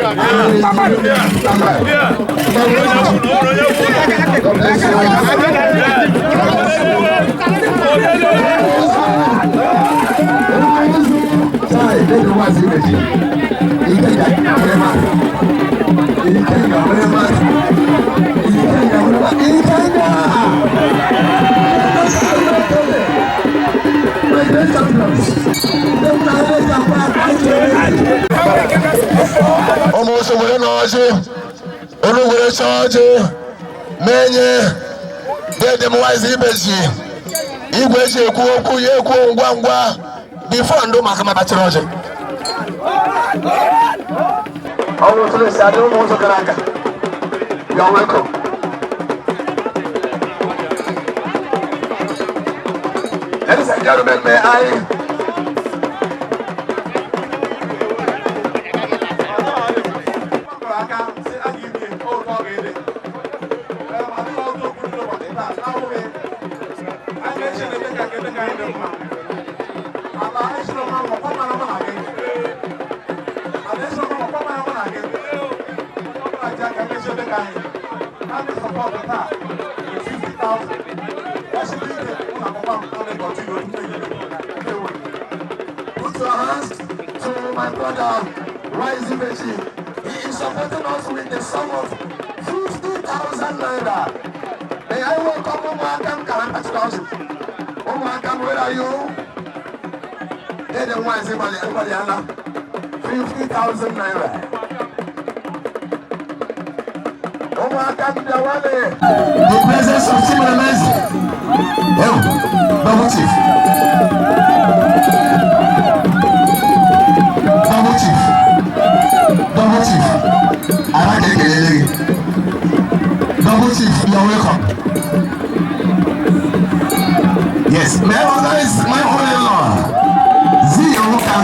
Mama. God bless you. Sorry, they don't want to see you. You can't get You can't Ụmụ ose were n'ọjị, unu were chọọ ọjị, menye dede m Wise Ibeji, igwe eji ekwu okwu ya ekwu ngwa ngwa before ndụ maka mabachiri ọjị. Ọ bụ otu esi adị ụmụ ụzọ gara aga. You are welcome. Ladies and gentlemen, may I Put your hands to my brother Wise Ibeji. He is supporting us with the sum of 50,000 naira. May I welcome Umuakam Karapachidausi. Umuakam, where are you? They the ones everybody, 50,000 naira. Umuakam Dawale. The presence of Chimeremezi. Oh, Double Chief. Double Chief. Double Chief. I like it. Double Chief, you are welcome. Yes, may I recognize my holy Lord. Z Omuka.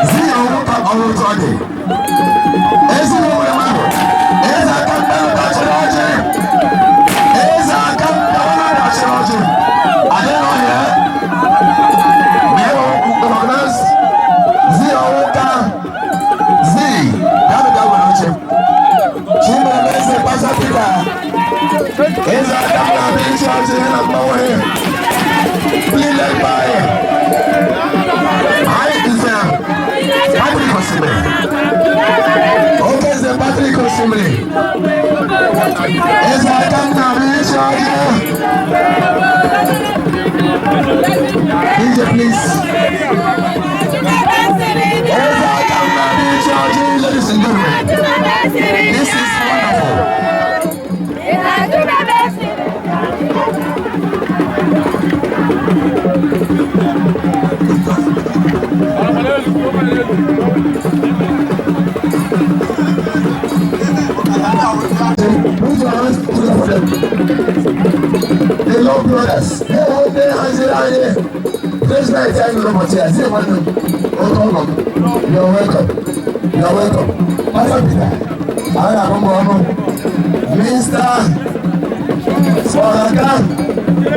Z Omuka Orutode. Ezi Omuka. Ezi Akambe Dachiraji. Ezi Akambe Dachiraji. Are they not here? May I recognize Z Omuka. Z. That is Chimeremeze Pastor Peter. Ezi Akambe Dachiraji. Please led by I is Patrick Osimiri. Okay, is Patrick Osimiri. Is I come now, DJ, please. Is I come now, ladies and gentlemen. This is wonderful. Put your hands together for them. The Lord brothers. They hold their hands in air. First night, I will not here. Say one. You are welcome. You are welcome. Pastor Peter. I am Mr. Soraka.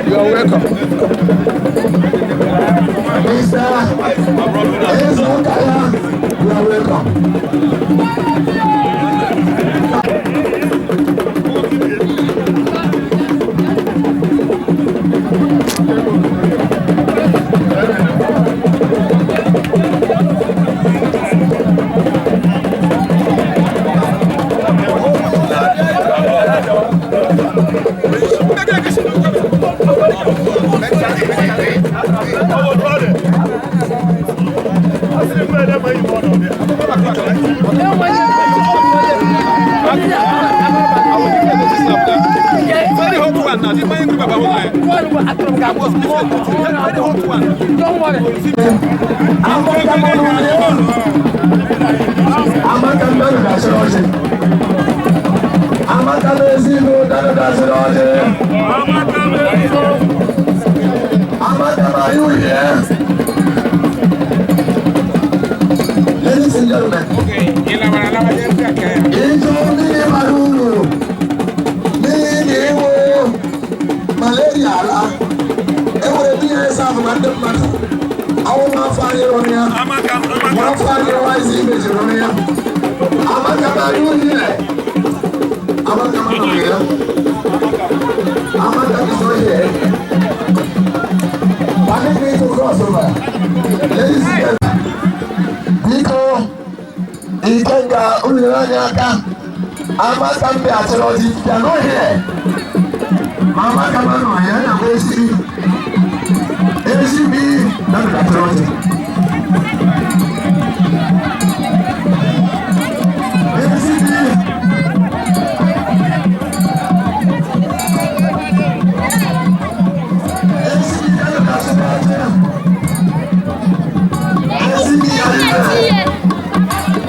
You are welcome. Mr. Ezokaya. You are welcome. Amaka, are you here? and gentlemen, ịchọ mmiri bara uru n'ihi na ịwụ malaria ala enwere ndị na-esa ahụ na ndị mmadụ awụ afọ anyị rụrụ ya ma afọ anyị wise image rụrụ ya. Amaka ma anyị here. Amaka ma nọ ya. Amaka is not here. Permit me to cross over. Ladies and gentlemen, biko, Ikenga unu nyere anyị aka. Amaka mbe achọrọ ọjị, they are not here. Ma Amaka ma nọ ya na esi esi bi na achọrọ ọjị. Esi bi. Esi bi na achọrọ ọjị. Esi bi are you there?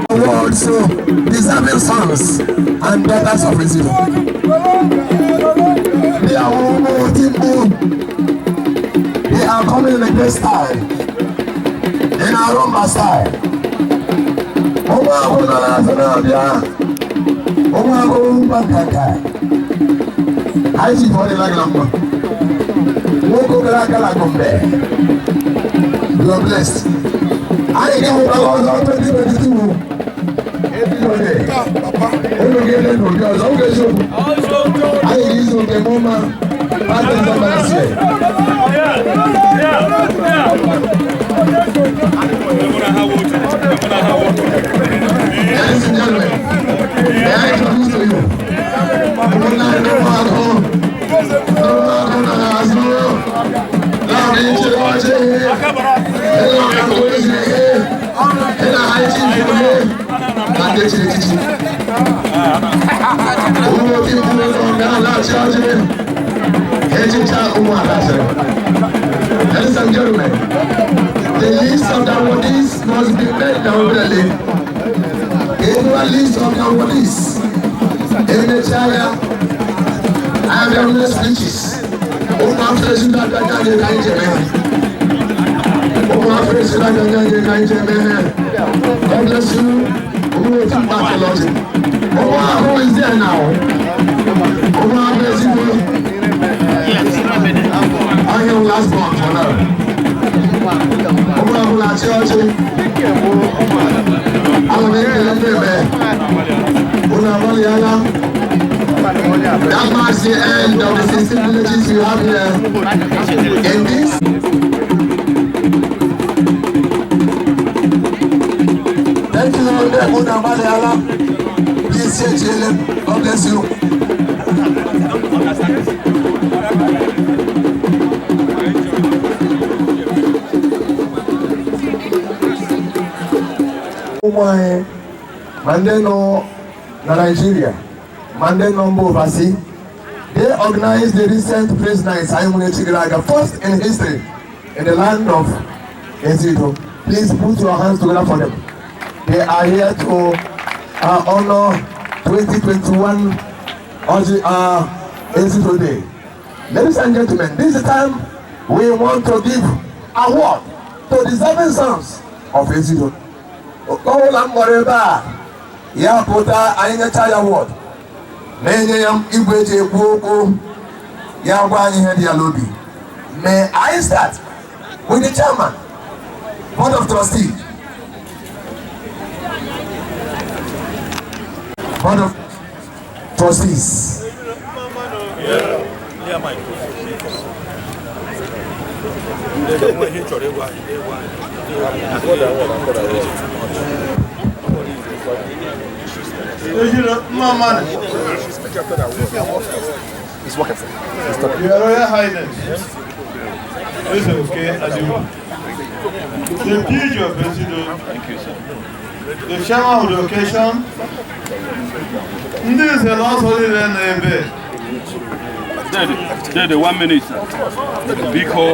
Also deserving sons and daughters of Israel. They are Timbu. They are coming in a great style, in a rumba style. Oma Aguna Sanabia, Oma Agumba Kaka. I see for the Lagamba. Woko Galagombe. You are blessed. I get over 2022. Unu ga-ele n'obi ọzọ, oge eziokwu. Anyị ga-izu oke mụ ma adị. Ladies and gentlemen, may I introduce to you ụmụnna anyị ụmụagụ ụmụagụ na azụ na-abụ ichere ọchị ịna ọkakụ eziri ihe ịna ha ichi ihe na ndị echiri echichi. Ụmụ oke mkpụrụ ụzọ ga-alaghachi ọchị echicha ụmụ ada sịrị. Ladies and gentlemen, the list of the awardees must be made deliberately. Annual list of the awardees. Emechaa ya, abịa nwee speeches. Ụmụ afọ ezi na-abịa anyị ka anyị ji eme ha. Ụmụ afọ ezi na-abịa anyị ka anyị ji eme ha. God bless you. Ụmụ otu mkpa theology. Ụmụ ahụ is there now. Ụmụ ahụ ezigbo. Ahịa last born for now. Ụmụ ahụ na-achị ọchị. Ana m ekele ndị ebe. Unu agbalịala. That marks the end of the 16 villages you have here. In this. Thank you, Unu agbalịala. Please say Jalen. God bless you. Ụmụ anyị ma ndị nọ na Nigeria ma ndị nọ mba overseas, they organized the recent praise nights anyị nwere echi gara aga, first in history in the land of Ezido. Please put your hands together for them. They are here to honor 2021 Oji Ezido Day. Ladies and gentlemen, this is the time we want to give award to deserving sons of Ezido. Ọbụla m gbara ebe a ya pụta, anyị nyecha ya award, na-enye ya igwe eji ekwu okwu, ya gwa anyị ihe dị ya n'obi. May I start with the chairman, board of trustees, board of trustees. He's working. He's talking. Your Royal Highness, this is okay, Adimu. The PG of Ezido, Thank you, sir. The chairman of the occasion, ndị nze na ọzọ niile nọ ebe. Dede, Dede, 1 minute, sir. Biko,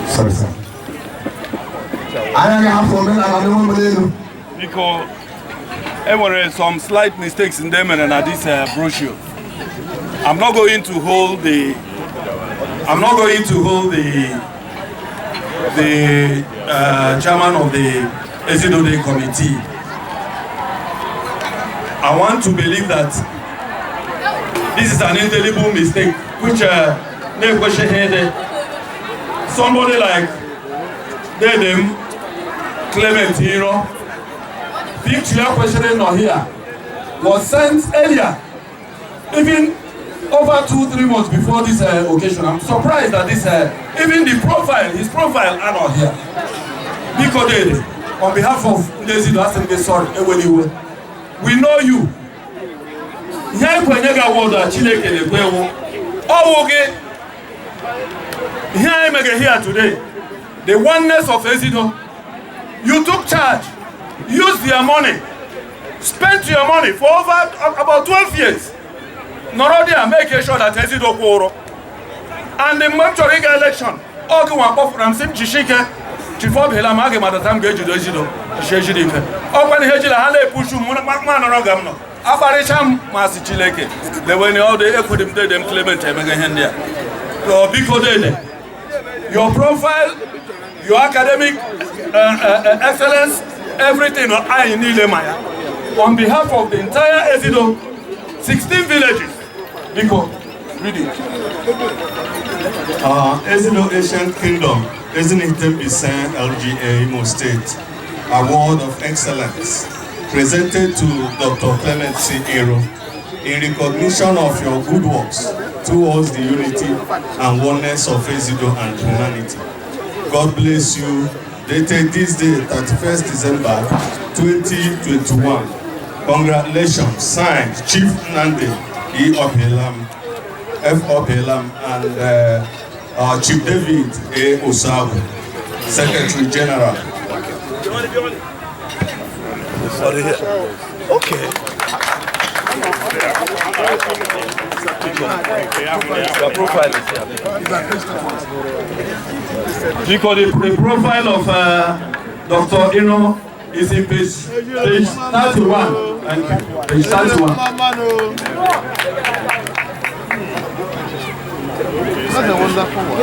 Sorry, sir. Anyị ga-ahapụ omenala n'onwe m n'elu. Biko, e nwere some slight mistakes in them and na this brochure. I'm not going to hold the chairman of the Ezido Day committee. I want to believe that this is an indelible mistake, which na-ekwesịghị. Somebody like Dedem Clement Hero, picture ya kwesịrị nọ here, was sent earlier, even over 2, 3 months before this occasion. I'm surprised that this, even the profile, his profile are not here. Biko Dede, on behalf of ndị Ezido, asị m gị sorry, ewela iwe. We know you. Ihe ekwenye gị award a Chineke na-ekwe ewu. Ọwụ gị. Ihe anyị mere here today, the oneness of Ezido, you took charge, used their money, spent your money for over about 12 years. Nọrọ there make sure that Ezido kwụrụ. And mgbe m chọrọ ịga election, ọ gị nwa kpọfụra m sị m jisie ike. Chief Obila ma a ga m adata m ga-ejido Ezido jisie Ezido ike. Ọkwa na ihe ejila ha na-epushu m ma nọrọ ga m nọ. Akparịcha m masị Chineke. Leweni ọdụ ekwedị m Dede m Clement emega ihe ndị a. So biko Dede, your profile, your academic excellence, everything anyị niile ma ya. On behalf of the entire Ezido, 16 villages, biko, read it. Ezido Ancient Kingdom, Ezinite Mbaise LGA, Imo State, Award of Excellence, presented to Dr. Clement C. Ero in recognition of your good works towards the unity and oneness of Ezido and humanity. God bless you. Dated this day, 31st December 2021. Congratulations. Signed, Chief Nande E. Opelam, F. Opelam, and Chief David A. Osabu, Secretary General. Okay. Your profile is here. Because the profile of Dr. Ino is in page 31. Thank you. Page 31. That's a wonderful one.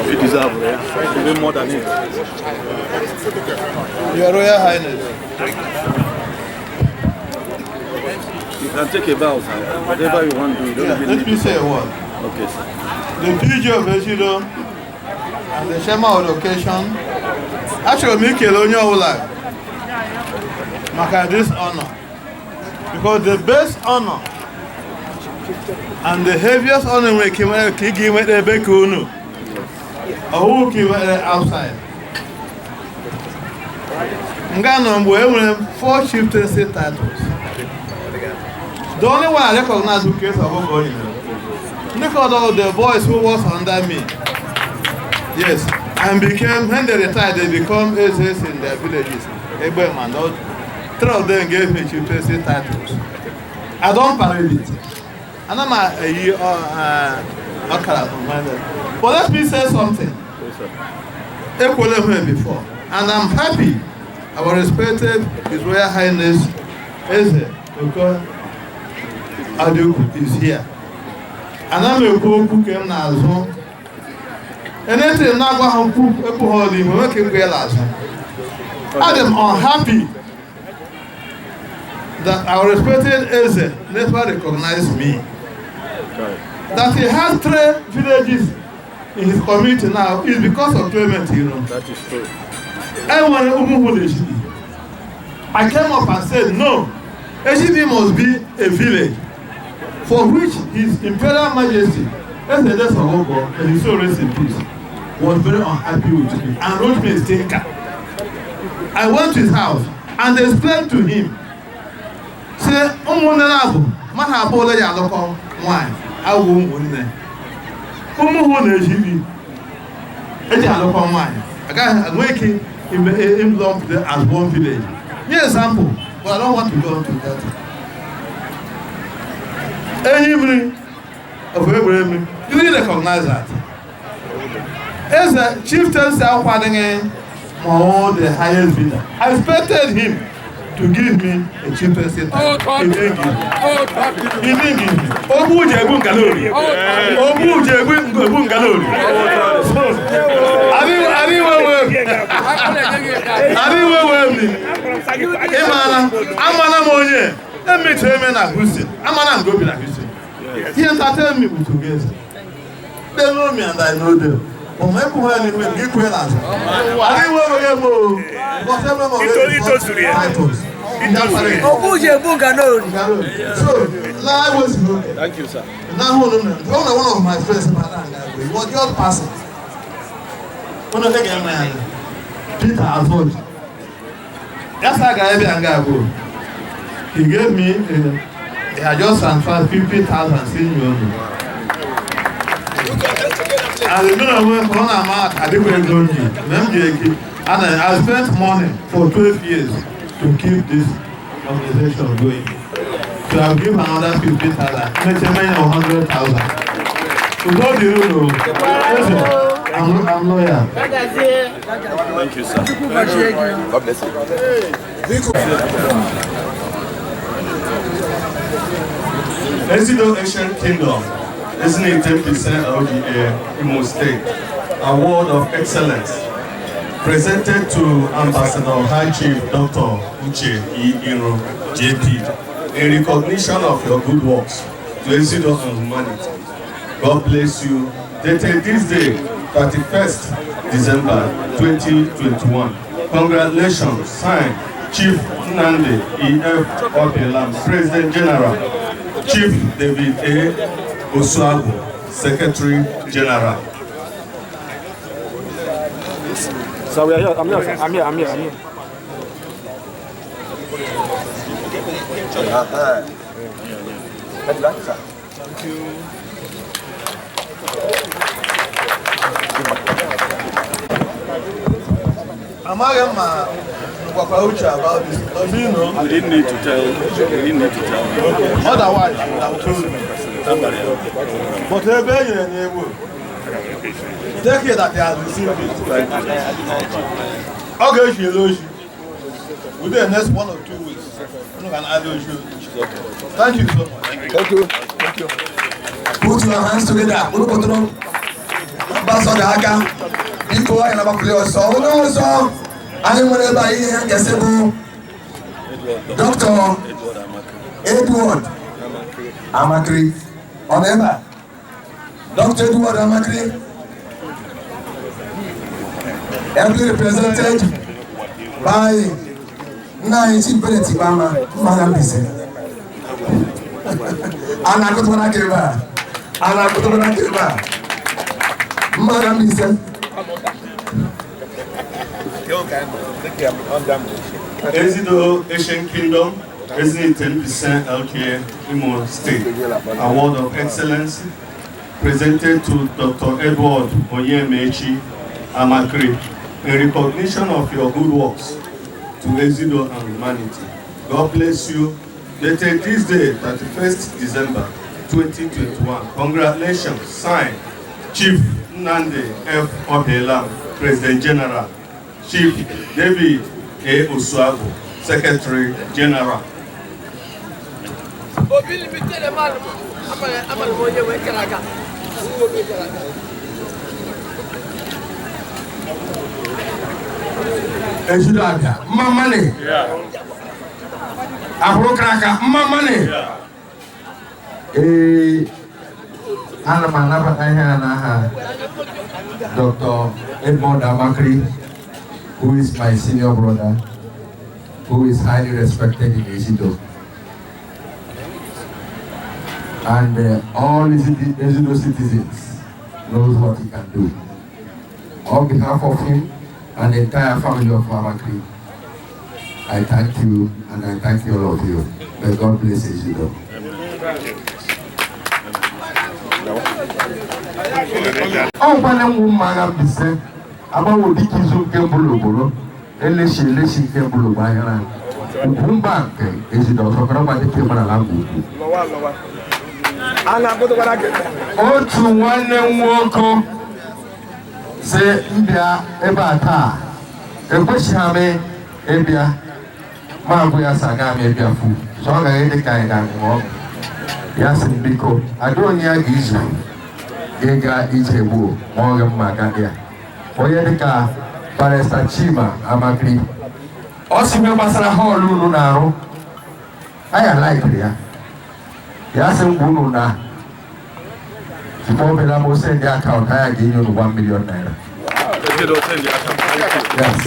You deserve it. Even more than it. Your Royal Highness. You can take a bow, sir. Whatever you want to do. You don't Yeah, even let need me to- say a word. Okay, sir. The PG of Ezido and the chairman of the occasion, achọrọ m ikele onye ọbụla maka this honor, because the best honor and the heaviest honor nwere ike nwere ka ị ga-enweta ebe ka unu ọwụ ka ị nwere outside. Nga nọ mgbe e nwere four chieftaincy titles. The only one I recognize who case of Ogo. Ndị the boys who was under me, yes, and became, when they retired, they become Ezes in their villages. Egbe man, all three of them gave me chieftaincy titles. I don't parade it. And I'm a year ọkara. But let me say something. Ekwele m before, and I'm happy our respected His Royal Highness Eze Oko Adiukwu is here. Ana m ekwu okwu ka m na-azụ. Anything na-agwa ha mkpu ekwu ha ọdụ ihu nwoke mgbe ya azụ. I am unhappy that our respected Eze never recognized me. That he has three villages in his community now is because of Clement Iro. That is true. Enwere Umuhu Ejidi. I came up and said, no, Ejidi must be a village for which His Imperial Majesty, Eze Sogogo, and his soul rest in peace, was very unhappy with me and wrote me a stinker. I went to his house and explained to him, say, ụmụnne na-abụ mmadụ abụọ ole ya alụkọ nwaanyị awụ ụmụnne ụmụhụ na ejiri eji alụkọ nwaanyị agaghị enwe ike lump them as one village. Nye example, but I don't want to go into that. Enyi mmiri of Egberemi, you didn't recognize that. Eze chieftaincy akwadịghị ma ọ the highest bidder. I expected him to give me a chieftaincy title. He didn't give me. He didn't give me. Ogbu ji egbu ngalori. Ogbu ji egbu ngalori. Abi wewe mi. Ịmana amana m onye emetere eme na Houston. Amana m gobi na Houston. He entertained me with Ugeze. They know me and I know them. But my people are in the titles. So, now I was broken. Thank you, sir. Now, one of my friends, he was just passing. Peter Azoj. That's how I go. He gave me, he had just transferred 50,000 senior. And the middle of when I'm out, I didn't go and I spent money for 12 years to keep this organization going. So I'll give another 50,000, make 100,000. To go the road, I'm loyal. Thank you, sir. God bless you. Ezido Ancient Kingdom, Ezinite Mbise LGA, Imo State, Award of Excellence, presented to Ambassador High Chief Dr. Uche E. Iro, JP, in recognition of your good works to Ezido and humanity. God bless you. Dated this day, 31st December 2021. Congratulations, signed Chief Nnamdi E.F. Obilam, President General, Chief David A. Osuagu, Secretary General. So we are here. I'm here. I'm here. I'm here. I'm here. Thank you. Amaghị m ma ngwakwa uche about this. Does he know? We didn't need to tell. We didn't need to tell. Okay. Otherwise, I would have told him. But ebe e nyere n'egwu, take it that they have received it. Ọ ga-echi elu ochi. Within the next 1 or 2 weeks, unu ga na-alụ ochi. Thank you so much. Thank you. Thank you. Put your hands together. Unu kpọtụrụ ambassador aka. Biko anyị na-agbapụrụ ọsọ. Onye ọzọ anyị nwere ebe a ihe nkesị bụ Dr. Edward Amakiri. Ọ nọ ebe a? Dr. Edward Amakiri, ably represented by nna anyị Chief Bennett Ikpeama Mmanya Mbaise. A na-akụtụkwana aka ebe a. A na-akụtụkwana aka ebe a. Mmanya Mbaise. Ezido Ancient Kingdom, Ezinite Mbise LK, Imo State, Award of Excellence, presented to Dr. Edward Onyemechi Amakiri in recognition of your good works to Ezido and humanity. God bless you. Dated this day, 31st December 2021. Congratulations. Signed, Chief Nnamdi F. Obilam, President General. Chief David A. Osuagu, Secretary General. Ezido Abịa, mma mmanị. Ahụrụ kara aka, mma mmanị. Ee, ana m anabata ihe a n'aha Dr. Edmond Amakri, who is my senior brother, who is highly respected in Ezido. And all Ezido citizens knows what he can do. On behalf of him and the entire family of Amakri, I thank you and I thank you all of you. May God bless Ezido. Ọ kwana nwu mma agha Mbaise agbanwe dịka izu nke mbụ n'obodo eleshi eleshi nke mbụ n'ogbo ahịa ugwu mba nke Ezido ọsọkọrọ gba dịka ịmara na ngwa ugwu. Otu nwanne m nwoke si mbịa ebe a taa, ekwesịghị m ịbịa, ma agwụ ya sị aga m ịbịa fu so ọ gaghị dị ka anyị ga-aṅụ ọgwụ. Ya sị m biko ada onye ya ga-izu ịga ije gboo ma ọ gị mma aga ya onye dịka Barrister Chima Amakri. Ọ sị ihe gbasara hall unu na-arụ anyị alaikiri ya. Ya sị m gwa unu na tupu ọ bịara m send account, anyị ga-enye unu 1 million naira. Yes.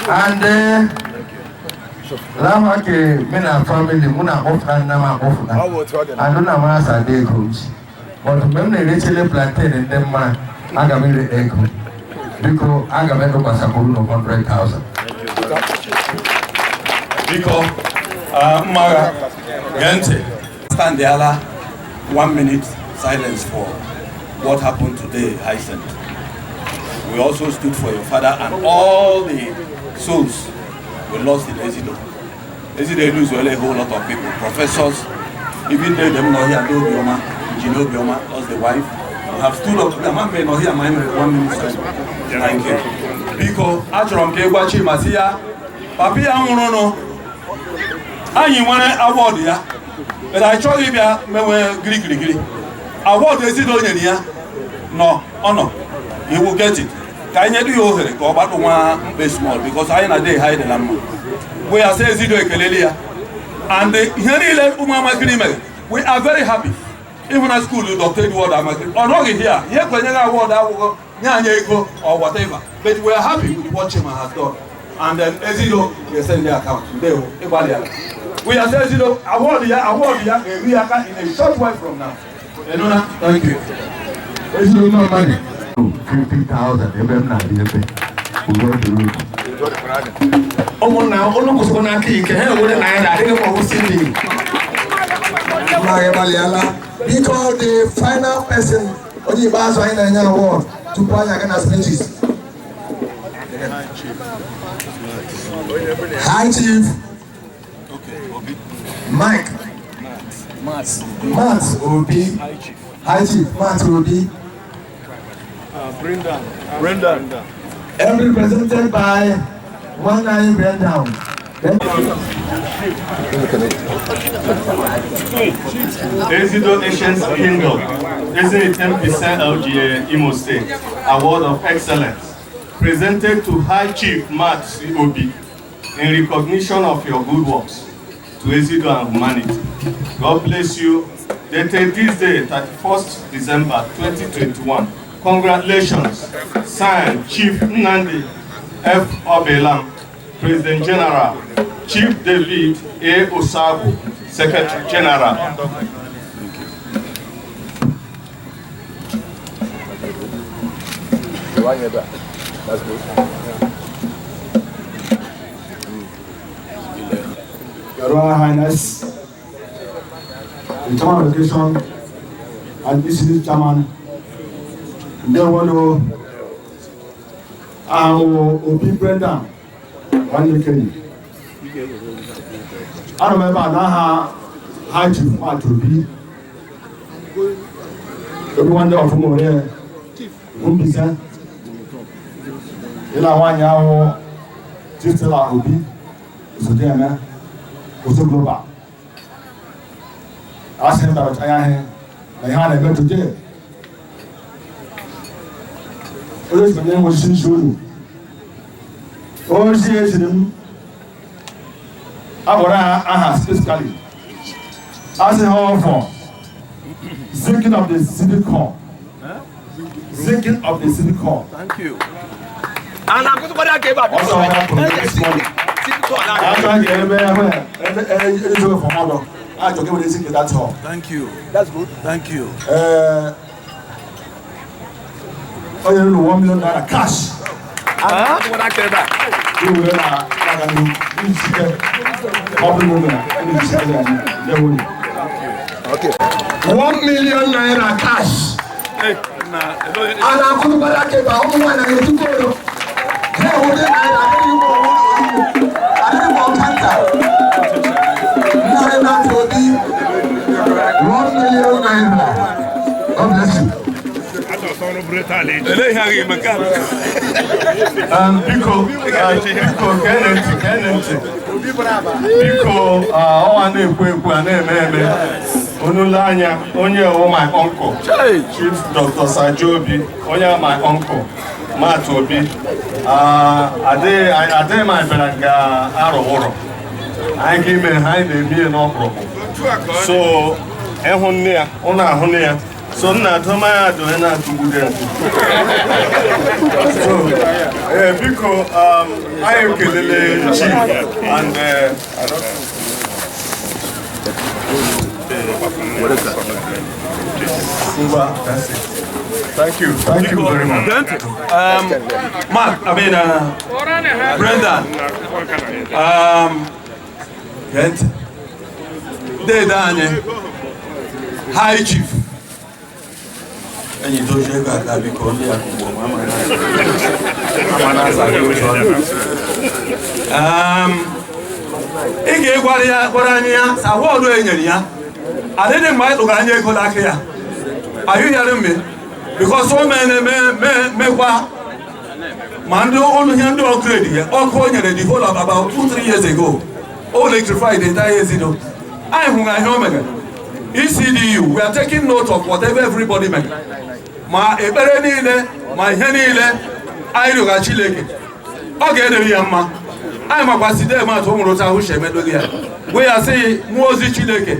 And lama ke me na family mụ na-akpọfụta nna m akpọfụta anụ na mara sa ada ego ji, but mgbe m na-erechele plantain ndị mma, aga m ere ego. Biko, aga m edokwasakwuru unu 100,000. Biko, mma gee ntị. Stand there, one minute silence for what happened today, Hyacinth. We also stood for your father and all the souls we lost in Ezido. Ezido lose well a whole lot of people, professors, even though them not here, Obioma, Engineer Obioma lost the wife. We have stood up, the man may not hear my 1 minute silence. Thank you. Biko, achọrọ m ka ị gwa Chima sị ya, papi ya nwụrụnụ, anyị nwere award ya, but anyị chọghị ịbịa mewe girigirigiri. Award Ezido nyere ya nọ, ọ nọ, he will get it. Ka anyị nyedu ya ohere ka ọ gbadụ nwa mkpe small because anyị na dey ha dị na mma. Bụ ya sị Ezido ekeleli ya. And ihe niile ụmụ Amakiri mere, we are very happy. Ịhụ na school Dr. Edward Amakiri, ọ nọghị here, ihe kwenyere award awụghọ nye anyị ego or whatever, but we are happy with what Chima has done. And then Ezido ga-esend the account. Ndewo, ịgbalịala. We are saying Ezido, award ya ga-eru ya aka in a short while from now. Enuna, thank you. Ezido mma mmadụ 50,000 ebe m na-abịa ebe uwe duru. Ụmụnna, ụnụ kwụsịrị n'aka ike ha enwere naira adịghị m ọgwụ sindi. Mma gị gbalịala. Biko, the final person, onye ikpeazụ anyị na-enye award tupu anyị aga na speeches. High Chief Mike Matt Obi, High Chief Matt Obi. Brendan. Brendan. Ably presented by one nine Brendan. Ezido Ancient Kingdom, Ezinite Mbaise LGA, Imo State, Award of Excellence, presented to High Chief Matt C. Obi in recognition of your good works to Ezido and humanity. God bless you. Dated this day, 31st December 2021. Congratulations. Signed, Chief Nnamdi F. Obelam, President General, Chief David A. Osabu, Secretary General. That's good. Your Royal Highness, the Chairman of Education and ECD Chairman, Ndewono, ahụ Obi Brendan, nwanne Kenny. Anọ m ebe a n'aha High Chief Matt Obi, obi nwanne ọfụma onye Mbaise, ịla nwaanyị ahụ Chief Stella Obi, Osodieme, Oso Global. Asị m dara anya ihe na ihe a na-eme today. Onye si onye nwe osisi nshi unu. Ozi eziri m agbara aha specifically asị ha ọfọ zinking of the civic hall. Zinking of the civic hall. Thank you. And I'm going to go back. Also, I have this morning. After the ebe for model, I to give it zinc that hall. Thank you. That's good. Thank you. Oh, you know, ₦1 million cash. Huh? What I came back. You will Okay. ₦1 million cash. And I'm going to back about one and two. ₦1 million. God bless you. Biko, biko, ọ na-ekwu ekwu a na-eme eme. Onule anya, onye wụ my uncle, Chief Dr. Sajo Obi, onye my uncle, Matt Obi. Adịghị m abịara nga arụwụrụ. Anyị ga-ime ha anyị na-eme n'ọkpụrụkpụ. So, ịhụ nne ya, ụnụ ahụ nne ya. So nna adọmaya adọrọ na-atụgbude ya. So, biko, anyị ekelele Chief and that's it. Thank you. Thank you very much. Mark, I mean, Brendan. Kent. Dede High Chief. Enyi dozie ego aka biko ndị akụkọ ị ga-egwara ya gwara anyị ya sa wọọdụ e nyere ya adịghị mgbe anyị tụgara anyị ego n'aka ya. Are you hearing me? Because o mere mekwa ma ndị ọnụ ihe ndị upgrade ya ọkụ o nyere the whole of about 2-3 years ago o electrified the entire Ezido. Anyị hụrụ ihe o mere. ECDU, we are taking note of whatever everybody mere. Ma ekpere niile ma ihe niile anyị rịọga Chineke ọ ga-edere ya mma. Anyị makwasị dematụ o nwere otu ahụ si emedoghị ya wee ya sị mmụọ ozi Chineke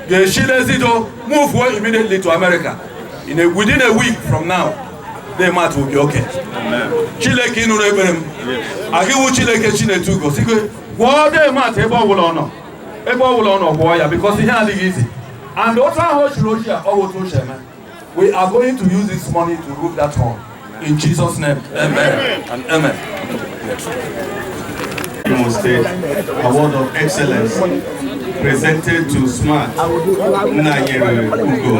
ga-esi n'Ezido move immediately to America. Within a week from now, the mat will be okay. Chineke ịnụrụ ekpere m agịwụ Chineke Chinetugo sị gwọọ demat ebe ọ bụla ọ nọ ebe ọ bụla ọ nọ gwọọ ya because ihe adịghị izi and otu ahụ o chiri ochie ọ bụ otu o si eme. We are going to use this money to roof that hall. In Jesus' name, amen and amen. Imo State Award of Excellence presented to Smart Nnanyere Ugo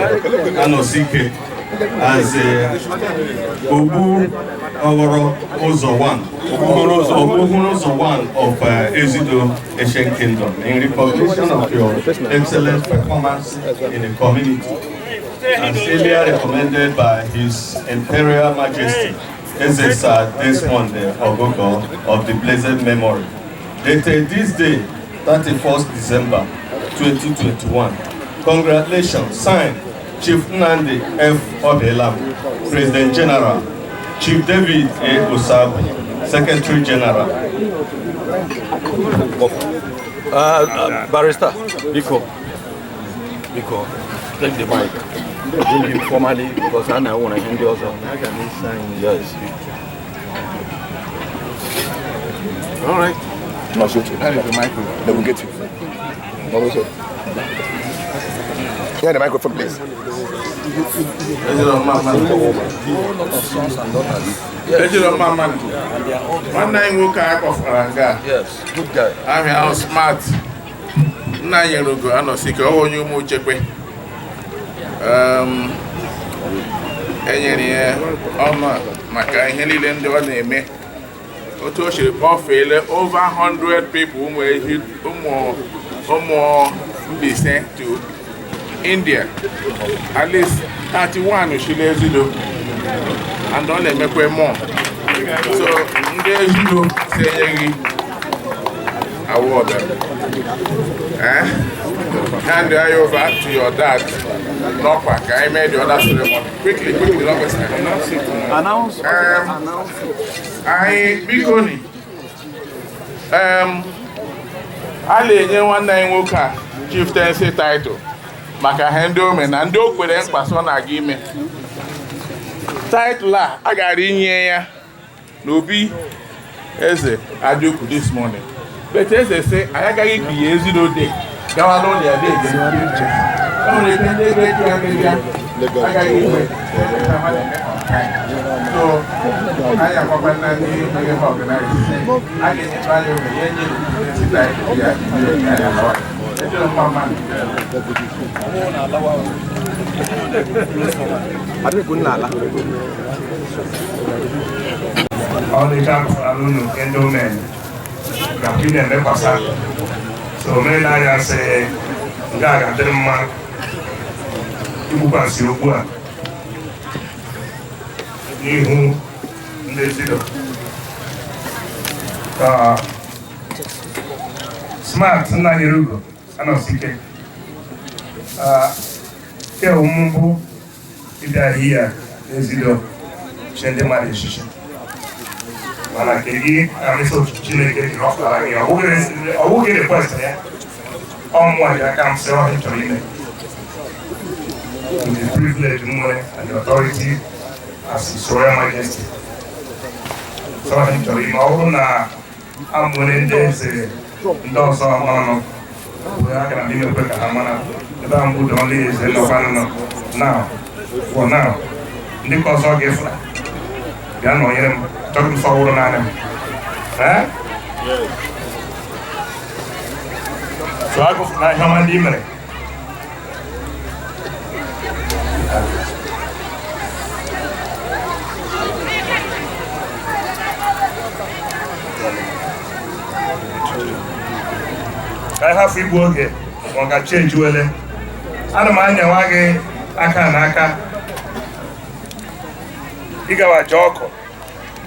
Anosike as Obu Ogoro Ozo 1 of Ezido Asian Kingdom in recognition of your excellent performance in the community, as earlier recommended by His Imperial Majesty Eze Sir Desmond Ogogo of the blessed memory, dated this day, 31st December 2021. Congratulations, signed Chief Nnamdi F. Obelam, President General, Chief David A. Osabu, Secretary General. Barrister, Biko, Biko, take the mic. Bring him formally because I know when I hand also. Yes. All right. No, so that is the microphone. They will get you. No, sir. Yeah, the microphone, please. Yes, good guy. I'm smart. Nnanyere Anosike, onye ụmụ Uchekwe. Enyere ya ọnụ maka ihe niile ndị ọ na-eme. Otu o siri kpọfeele over 100 people ụmụ Mbaise to India. At least 31 shiri Ezido and ọ na-emekwa more. So ndị Ezido si enyeghị award. Hand it over to your dad. Nokwa, I made the other ceremony. Quickly, quickly, Nokwa. Announce. I Bikoni. A na-enye nwanne anyị nwoke a chieftaincy title maka ihe ndị o mere na ndị o kwere mkpa sọ na-aga ime. Title a a gara inye ya n'obi eze Adiukwu this morning, but eze sị anyị agaghị ikinye Ezido Day gawa n'ụlọ ya dị ege. E nwere ike ndị ebe ya bịa agaghị ikwe. So anyị agbakwa na ndị mere ha organize a ga-enyekwa anyị oge ya enye chieftaincy title ya ya alawa. Ejiro mma mma. Ọlịcha gụfara unu nke ndị omenye nakwa ị na-emekwasa so omenala anya sị nke a ga-adịrị mma igbukwasị okwu a n'ihu ndị Ezido ka smart nna nyere ugo anọsi ike ke mbụ ịbịa hia n'Ezido chi ndị mmadụ echichi, mana nke gị arịsị otu Chineke ji rọpụtara gị, ọ bụghị request ya, ọ mụnwa ji aka m sị ọhịa chọrọ ime with the privilege m nwere and the authority as His Royal Majesty. So ọhịa chọrọ ime, ọ bụrụ na a nwere ndị eze ndị ọzọ nọ agara m imekwe ka ha mara ebe a mbụ ọla eze nọkwanụ nọ now for now. Ndị ka ọzọ ga-efura bịa nọnyere m, chọrọ m sọwụrụ naanị m. Ee? So agụfụla ihe ọma ndị i mere. Ka anyị hafụ igbu oge ma ọ ga-chi ejuwele. Ana m anyawa gị aka na aka ịgawa jee ọkụ,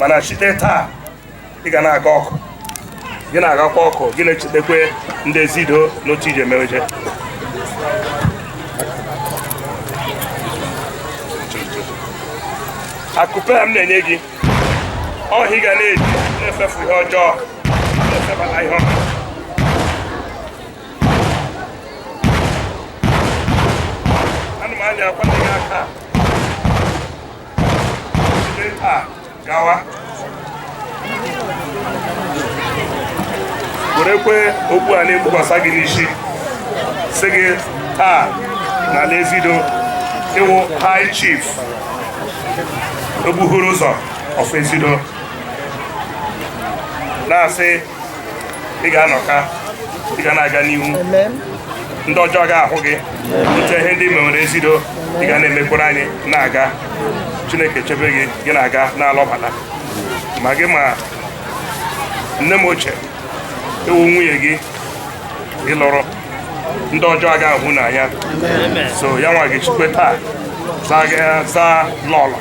mana site taa ị ga na-aga ọkụ, gị na-agakwa ọkụ, gị na-echetakwa ndị Ezido n'otu ije meweje. Akụpe m na-enye gị ọhịa ị ga na-eji na-efefu ihe ọjọọ, na-efebata ihe ọma. Ana m anya akwa gị aka site taa gawa, werekwe okpu a na-ekpukwasa gị n'isi, sị gị taa n'ala Ezido ịwụ High Chief Ogbuhuru ụzọ of Ezido, na-asị ị ga-anọka, ị ga na-aga n'ihu, ndị ọjọọ ga-ahụ gị otu ihe ndị mewere Ezido ị ga na-emekwara anyị na-aga. Chineke chebe gị, gị na-aga na-alọbata ma gị ma nne m ochie ewu nwunye gị ịlụrụ ndị ọjọọ ga-ahụ n'anya. So ya nwa gị chikwe taa zaa lọlọ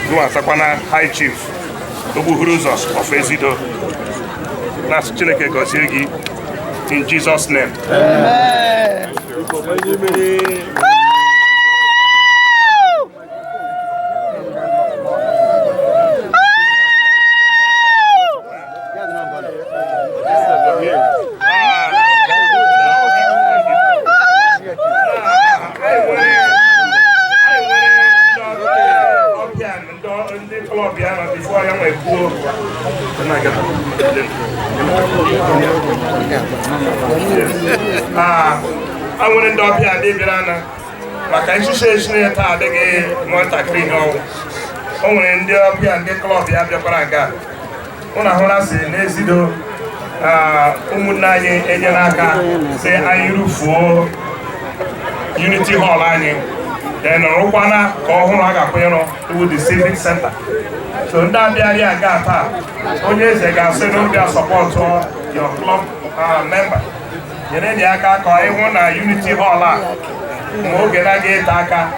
gịnwa sakwana High Chief Ogbuhuru ụzọ of Ezido, na-asị Chineke gọzie gị in Jesus name. Amen. A nwere ndị ọbịa ndị bịara na maka nchicha echine taa adịghị nwatakịrị ihe ọnwụ. O nwere ndị ọbịa ndị klọb ya bịakwara nga ụnụ ahụra si n'Ezido ụmụnne anyị enyere aka si anyị rufuo Unity Hall anyị then rụkwana ka ọhụrụ a ga-akwụ ịrụ iwu the Civic Center. So ndị abịarị aga taa, onye eze ga-asị n'obi sọpọtụ your club member, nyere dị aka ka ịhụ na Unity Hall a ma oge na-aga ịta aka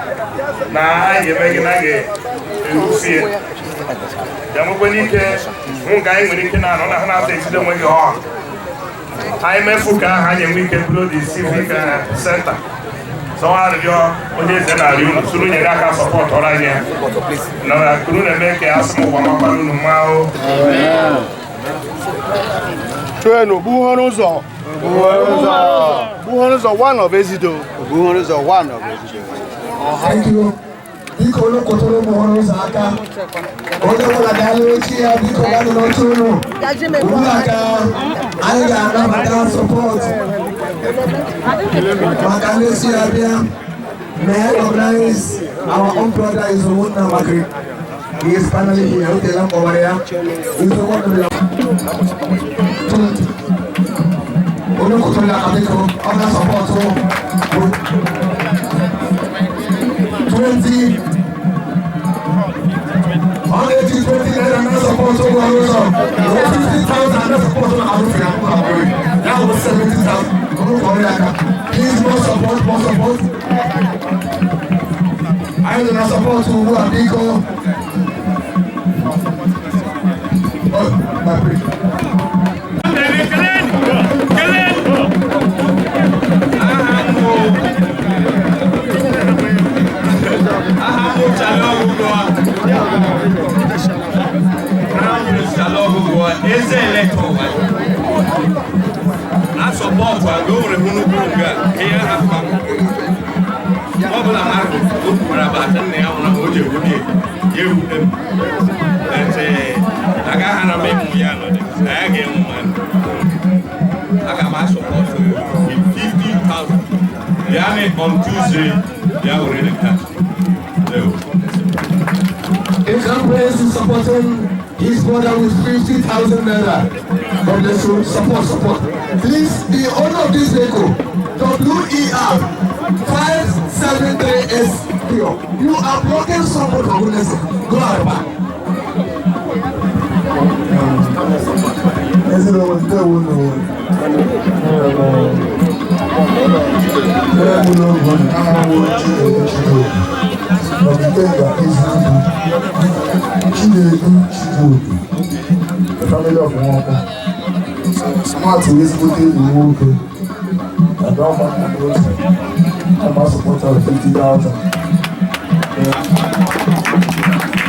na anyị eme gị na ga-erufie ya nwekwe n'ike hụ nke anyị nwere ike na-anọ na ha na-ata Ezido enweghị hall. Anyị mefu ka ahụ anyị enwe ike bụrụ the Civic Center. So arịrịọ onye eze na-arịọ unu soro nyere aka sọpọtụrụ anyị ya na kuru na-eme ka asị m ụwa makwara unu mma o. Train Obuhorozo. Obuhorozo one of Ezido. Obuhorozo one of Ezido. Thank you. Biko olokotoro Obuhorozo aka. Onye ọbụla ga-alụ ochi ya biko ga-anọ n'oche unu. Ugbu a ka anyị ga-anabata support maka ndị si abịa. May I recognize our own brother Izuwunna Makri. He is finally here. Okay, I'm over here. Izuwunna Olokotoro aka biko ọ na-support 20. 120 naira na support Obuhorozo. 50,000 na support Obuhorozo. That was 70,000. Please, more support, more support. I do not support Ubu Biko. Oh, my priest. I support and go to I support 50,000. On Tuesday, they are already cash. Praise is supporting his brother with 50,000 naira. God bless you. Support, support. Please, the owner of this vehicle, WER 573SP. You are blocking someone for goodness sake. Go out back. The family of Nwoko. Smart ezigbote enyi nwoke. And all my I'm a supporter of 50,000.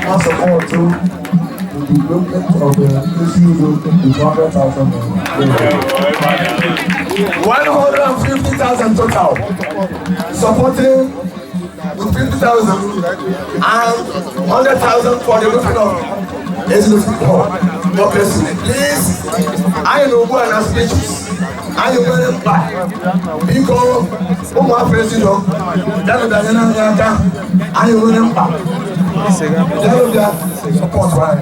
I support too the development of the Eziudo with 100,000. 150,000 total. Supporting with 50,000 and 100,000 for the roofing of Eziudo Hall. God bless you. Please, I know who are speeches. I know where I'm back. Because, oh my president, that is I know where I'm back. That is support right.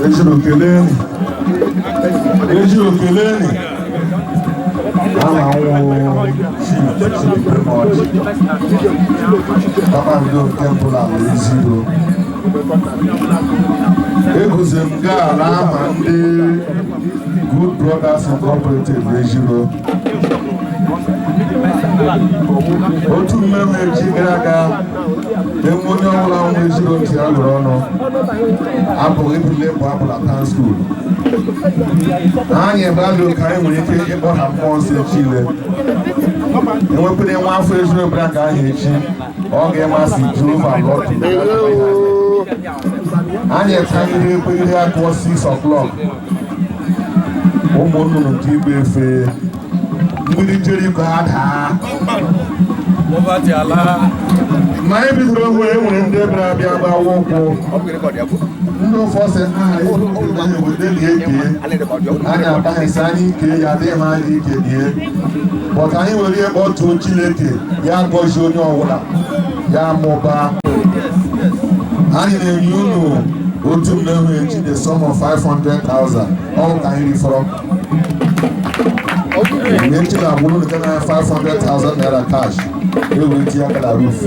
Ejiru Keleni. Kpakpando nke mbụ na Eziudo. Eguzo m gaa n'aha ndị Good Brothers Incorporated Eziudo. Otu mmemme echi gara aga, enwe onye ọbụla nwe Eziudo ntị ya gụrụ ọnụ abụghị ebule bụ abụla town school. Anyị ebe ka anyị nwere ike ịkpọ ha mmụọ nsọ echi ile. Enwekwere nwa afọ Eziudo bịara ka ahụ echi, ọ ga-emasị Jehova lọtụ. Anyị etanyere ekpegide akụọ 6 o'clock. Ụmụ nnụnụ nke igwe efe mgbidi Jeriko adaa. Ma anyị bidoro hụ e nwere ndị bịara abịa gbawa ụkwụ. Ndị ụfọdụ anyị abaghịsị anyị ike ya adịghị m anyị ike die. But anyị nwere ihe kpọtuo Chineke ya gọzie onye ọbụla ya mụbaa. Anyị na-enye unu otu mmehụ echi the sum of 500,000 ọ ka anyị rifọrọ. Echi na-agbụrụ nke na 500,000 naira cash ewere tinye aka na roof.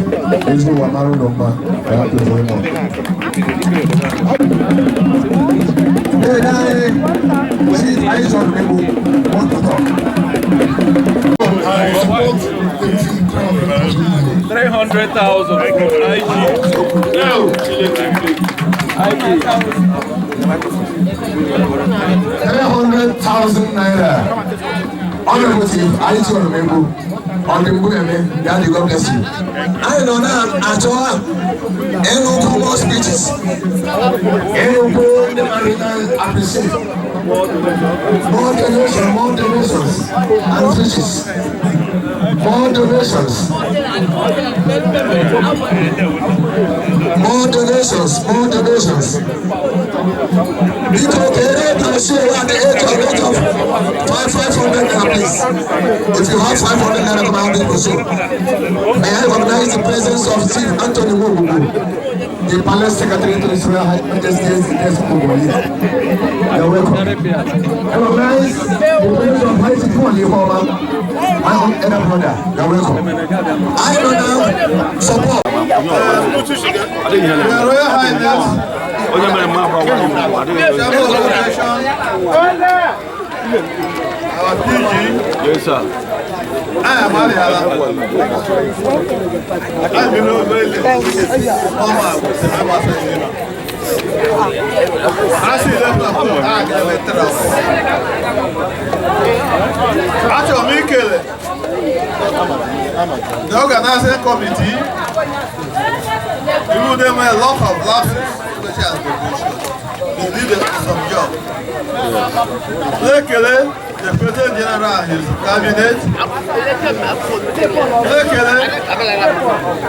Ezigbo ụwa mara ụlọ mma. Thank you very much. I support 300,000 from IG. Now, IG. 300,000 naira. Honorable Chief, I just want to remember. Ọdịmgbu eme. Daddy, God bless you. Anyị nọ na-achọ ịnụkwu more speeches, ịnụkwu ndị mmadụ na-appreciate. More donations, more donations and speeches. More donations. More donations, more donations. Biko, kere brochure at the age of rate of 500 naira, please. If you have 500 naira, come out the brochure. May I recognize the presence of Chief Anthony Mogugu, the Palace Secretary to His Royal Majesty Ezekuboli. You're welcome. Recognize the presence of Haiti Kwali Homa, my own elder brother. You're welcome. I know now support. Your Royal Highness, our PG. Yes, sir. I am Ariala. I've been very late. Achọrọ m ikele the organizing committee. Even them a lot of lapses, especially as they did some job. Lekele, the President General and his cabinet. Lekele,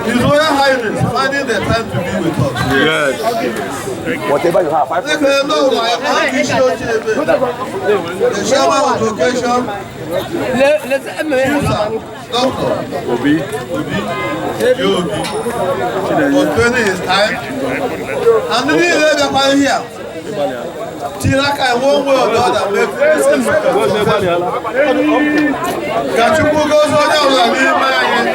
His Royal Highness finding the time to be with us. Yes. Whatever you have. Lekele, no, my the chairman of the occasion, Doctor Obi, Obi, Obi, for spending his time. And the people here, Tiraka in one way or the other, make this successful. Ka Chukwu gozie onye ọbụla n'ime anyị.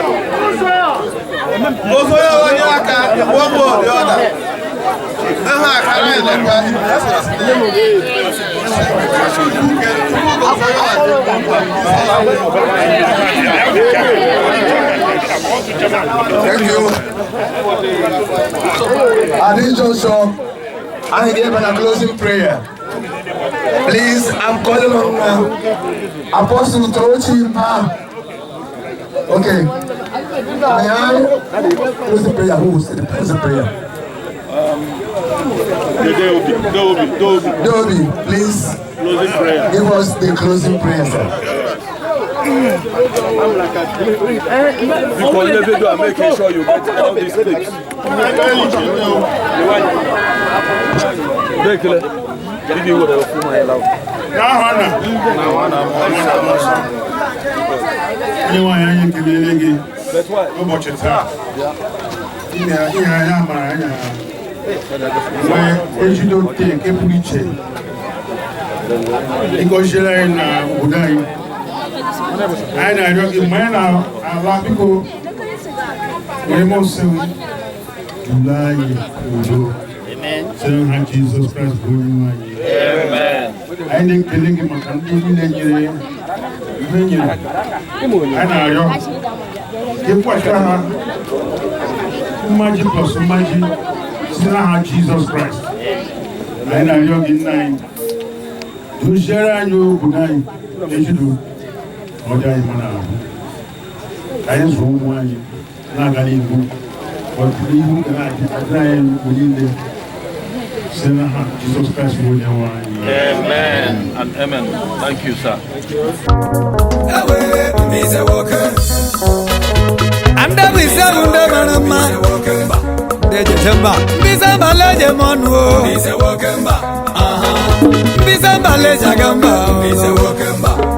Gozie onye ọbụla aka in one way or the other. N'ihe akara anyị nọkwa in Jesus' name. Chukwu gozie onye ọbụla. Thank you. At this juncture, I give a closing prayer. Please, I'm calling on Apostle Tochi Pa. Okay. May I close the prayer? Who will say the closing prayer? Dobi, Dobi, Dobi, please. Closing prayer. Give us the closing prayer, sir. Because every do, I'm making sure you get all these things. Bekele, give you whatever food I allow. Onye nwaanyị anyị ekelele gị ụbọchị taa. Ihe anyị amara anyị nwee ejido te nke pụrụ iche ịgọziere anyị na obodo anyị. Anyị na-arịọ gị mgbe anyị na-ala, biko were mmụọ nsọ dule anyị udo site n'aha Jizọs Kraịst bụ onye nwe anyị. Anyị na-ekele gị maka ndị niile nyere ihe nyere. Anyị na-arịọ ka ịkwachara ha mmaji plus mmaji site n'aha Jizọs Kraịst. Anyị na-arịọ gị, nna anyị, duziere anyị obodo anyị ejido ọ dị anyị mma n'ahụ, ka anyị zụọ ụmụ anyị na-aga n'ihu, ọdịnihu ga na-adị anyị mgbe niile site n'aha Jizọs Kraịst bụ onye nwe anyị. Amen and amen. Thank you, sir. Ndị bụ ise bụ ndị mara mma, ndị ejeje mba, Mbaise mba leje m ọnụ o, Mbaise mba leje aga mba o.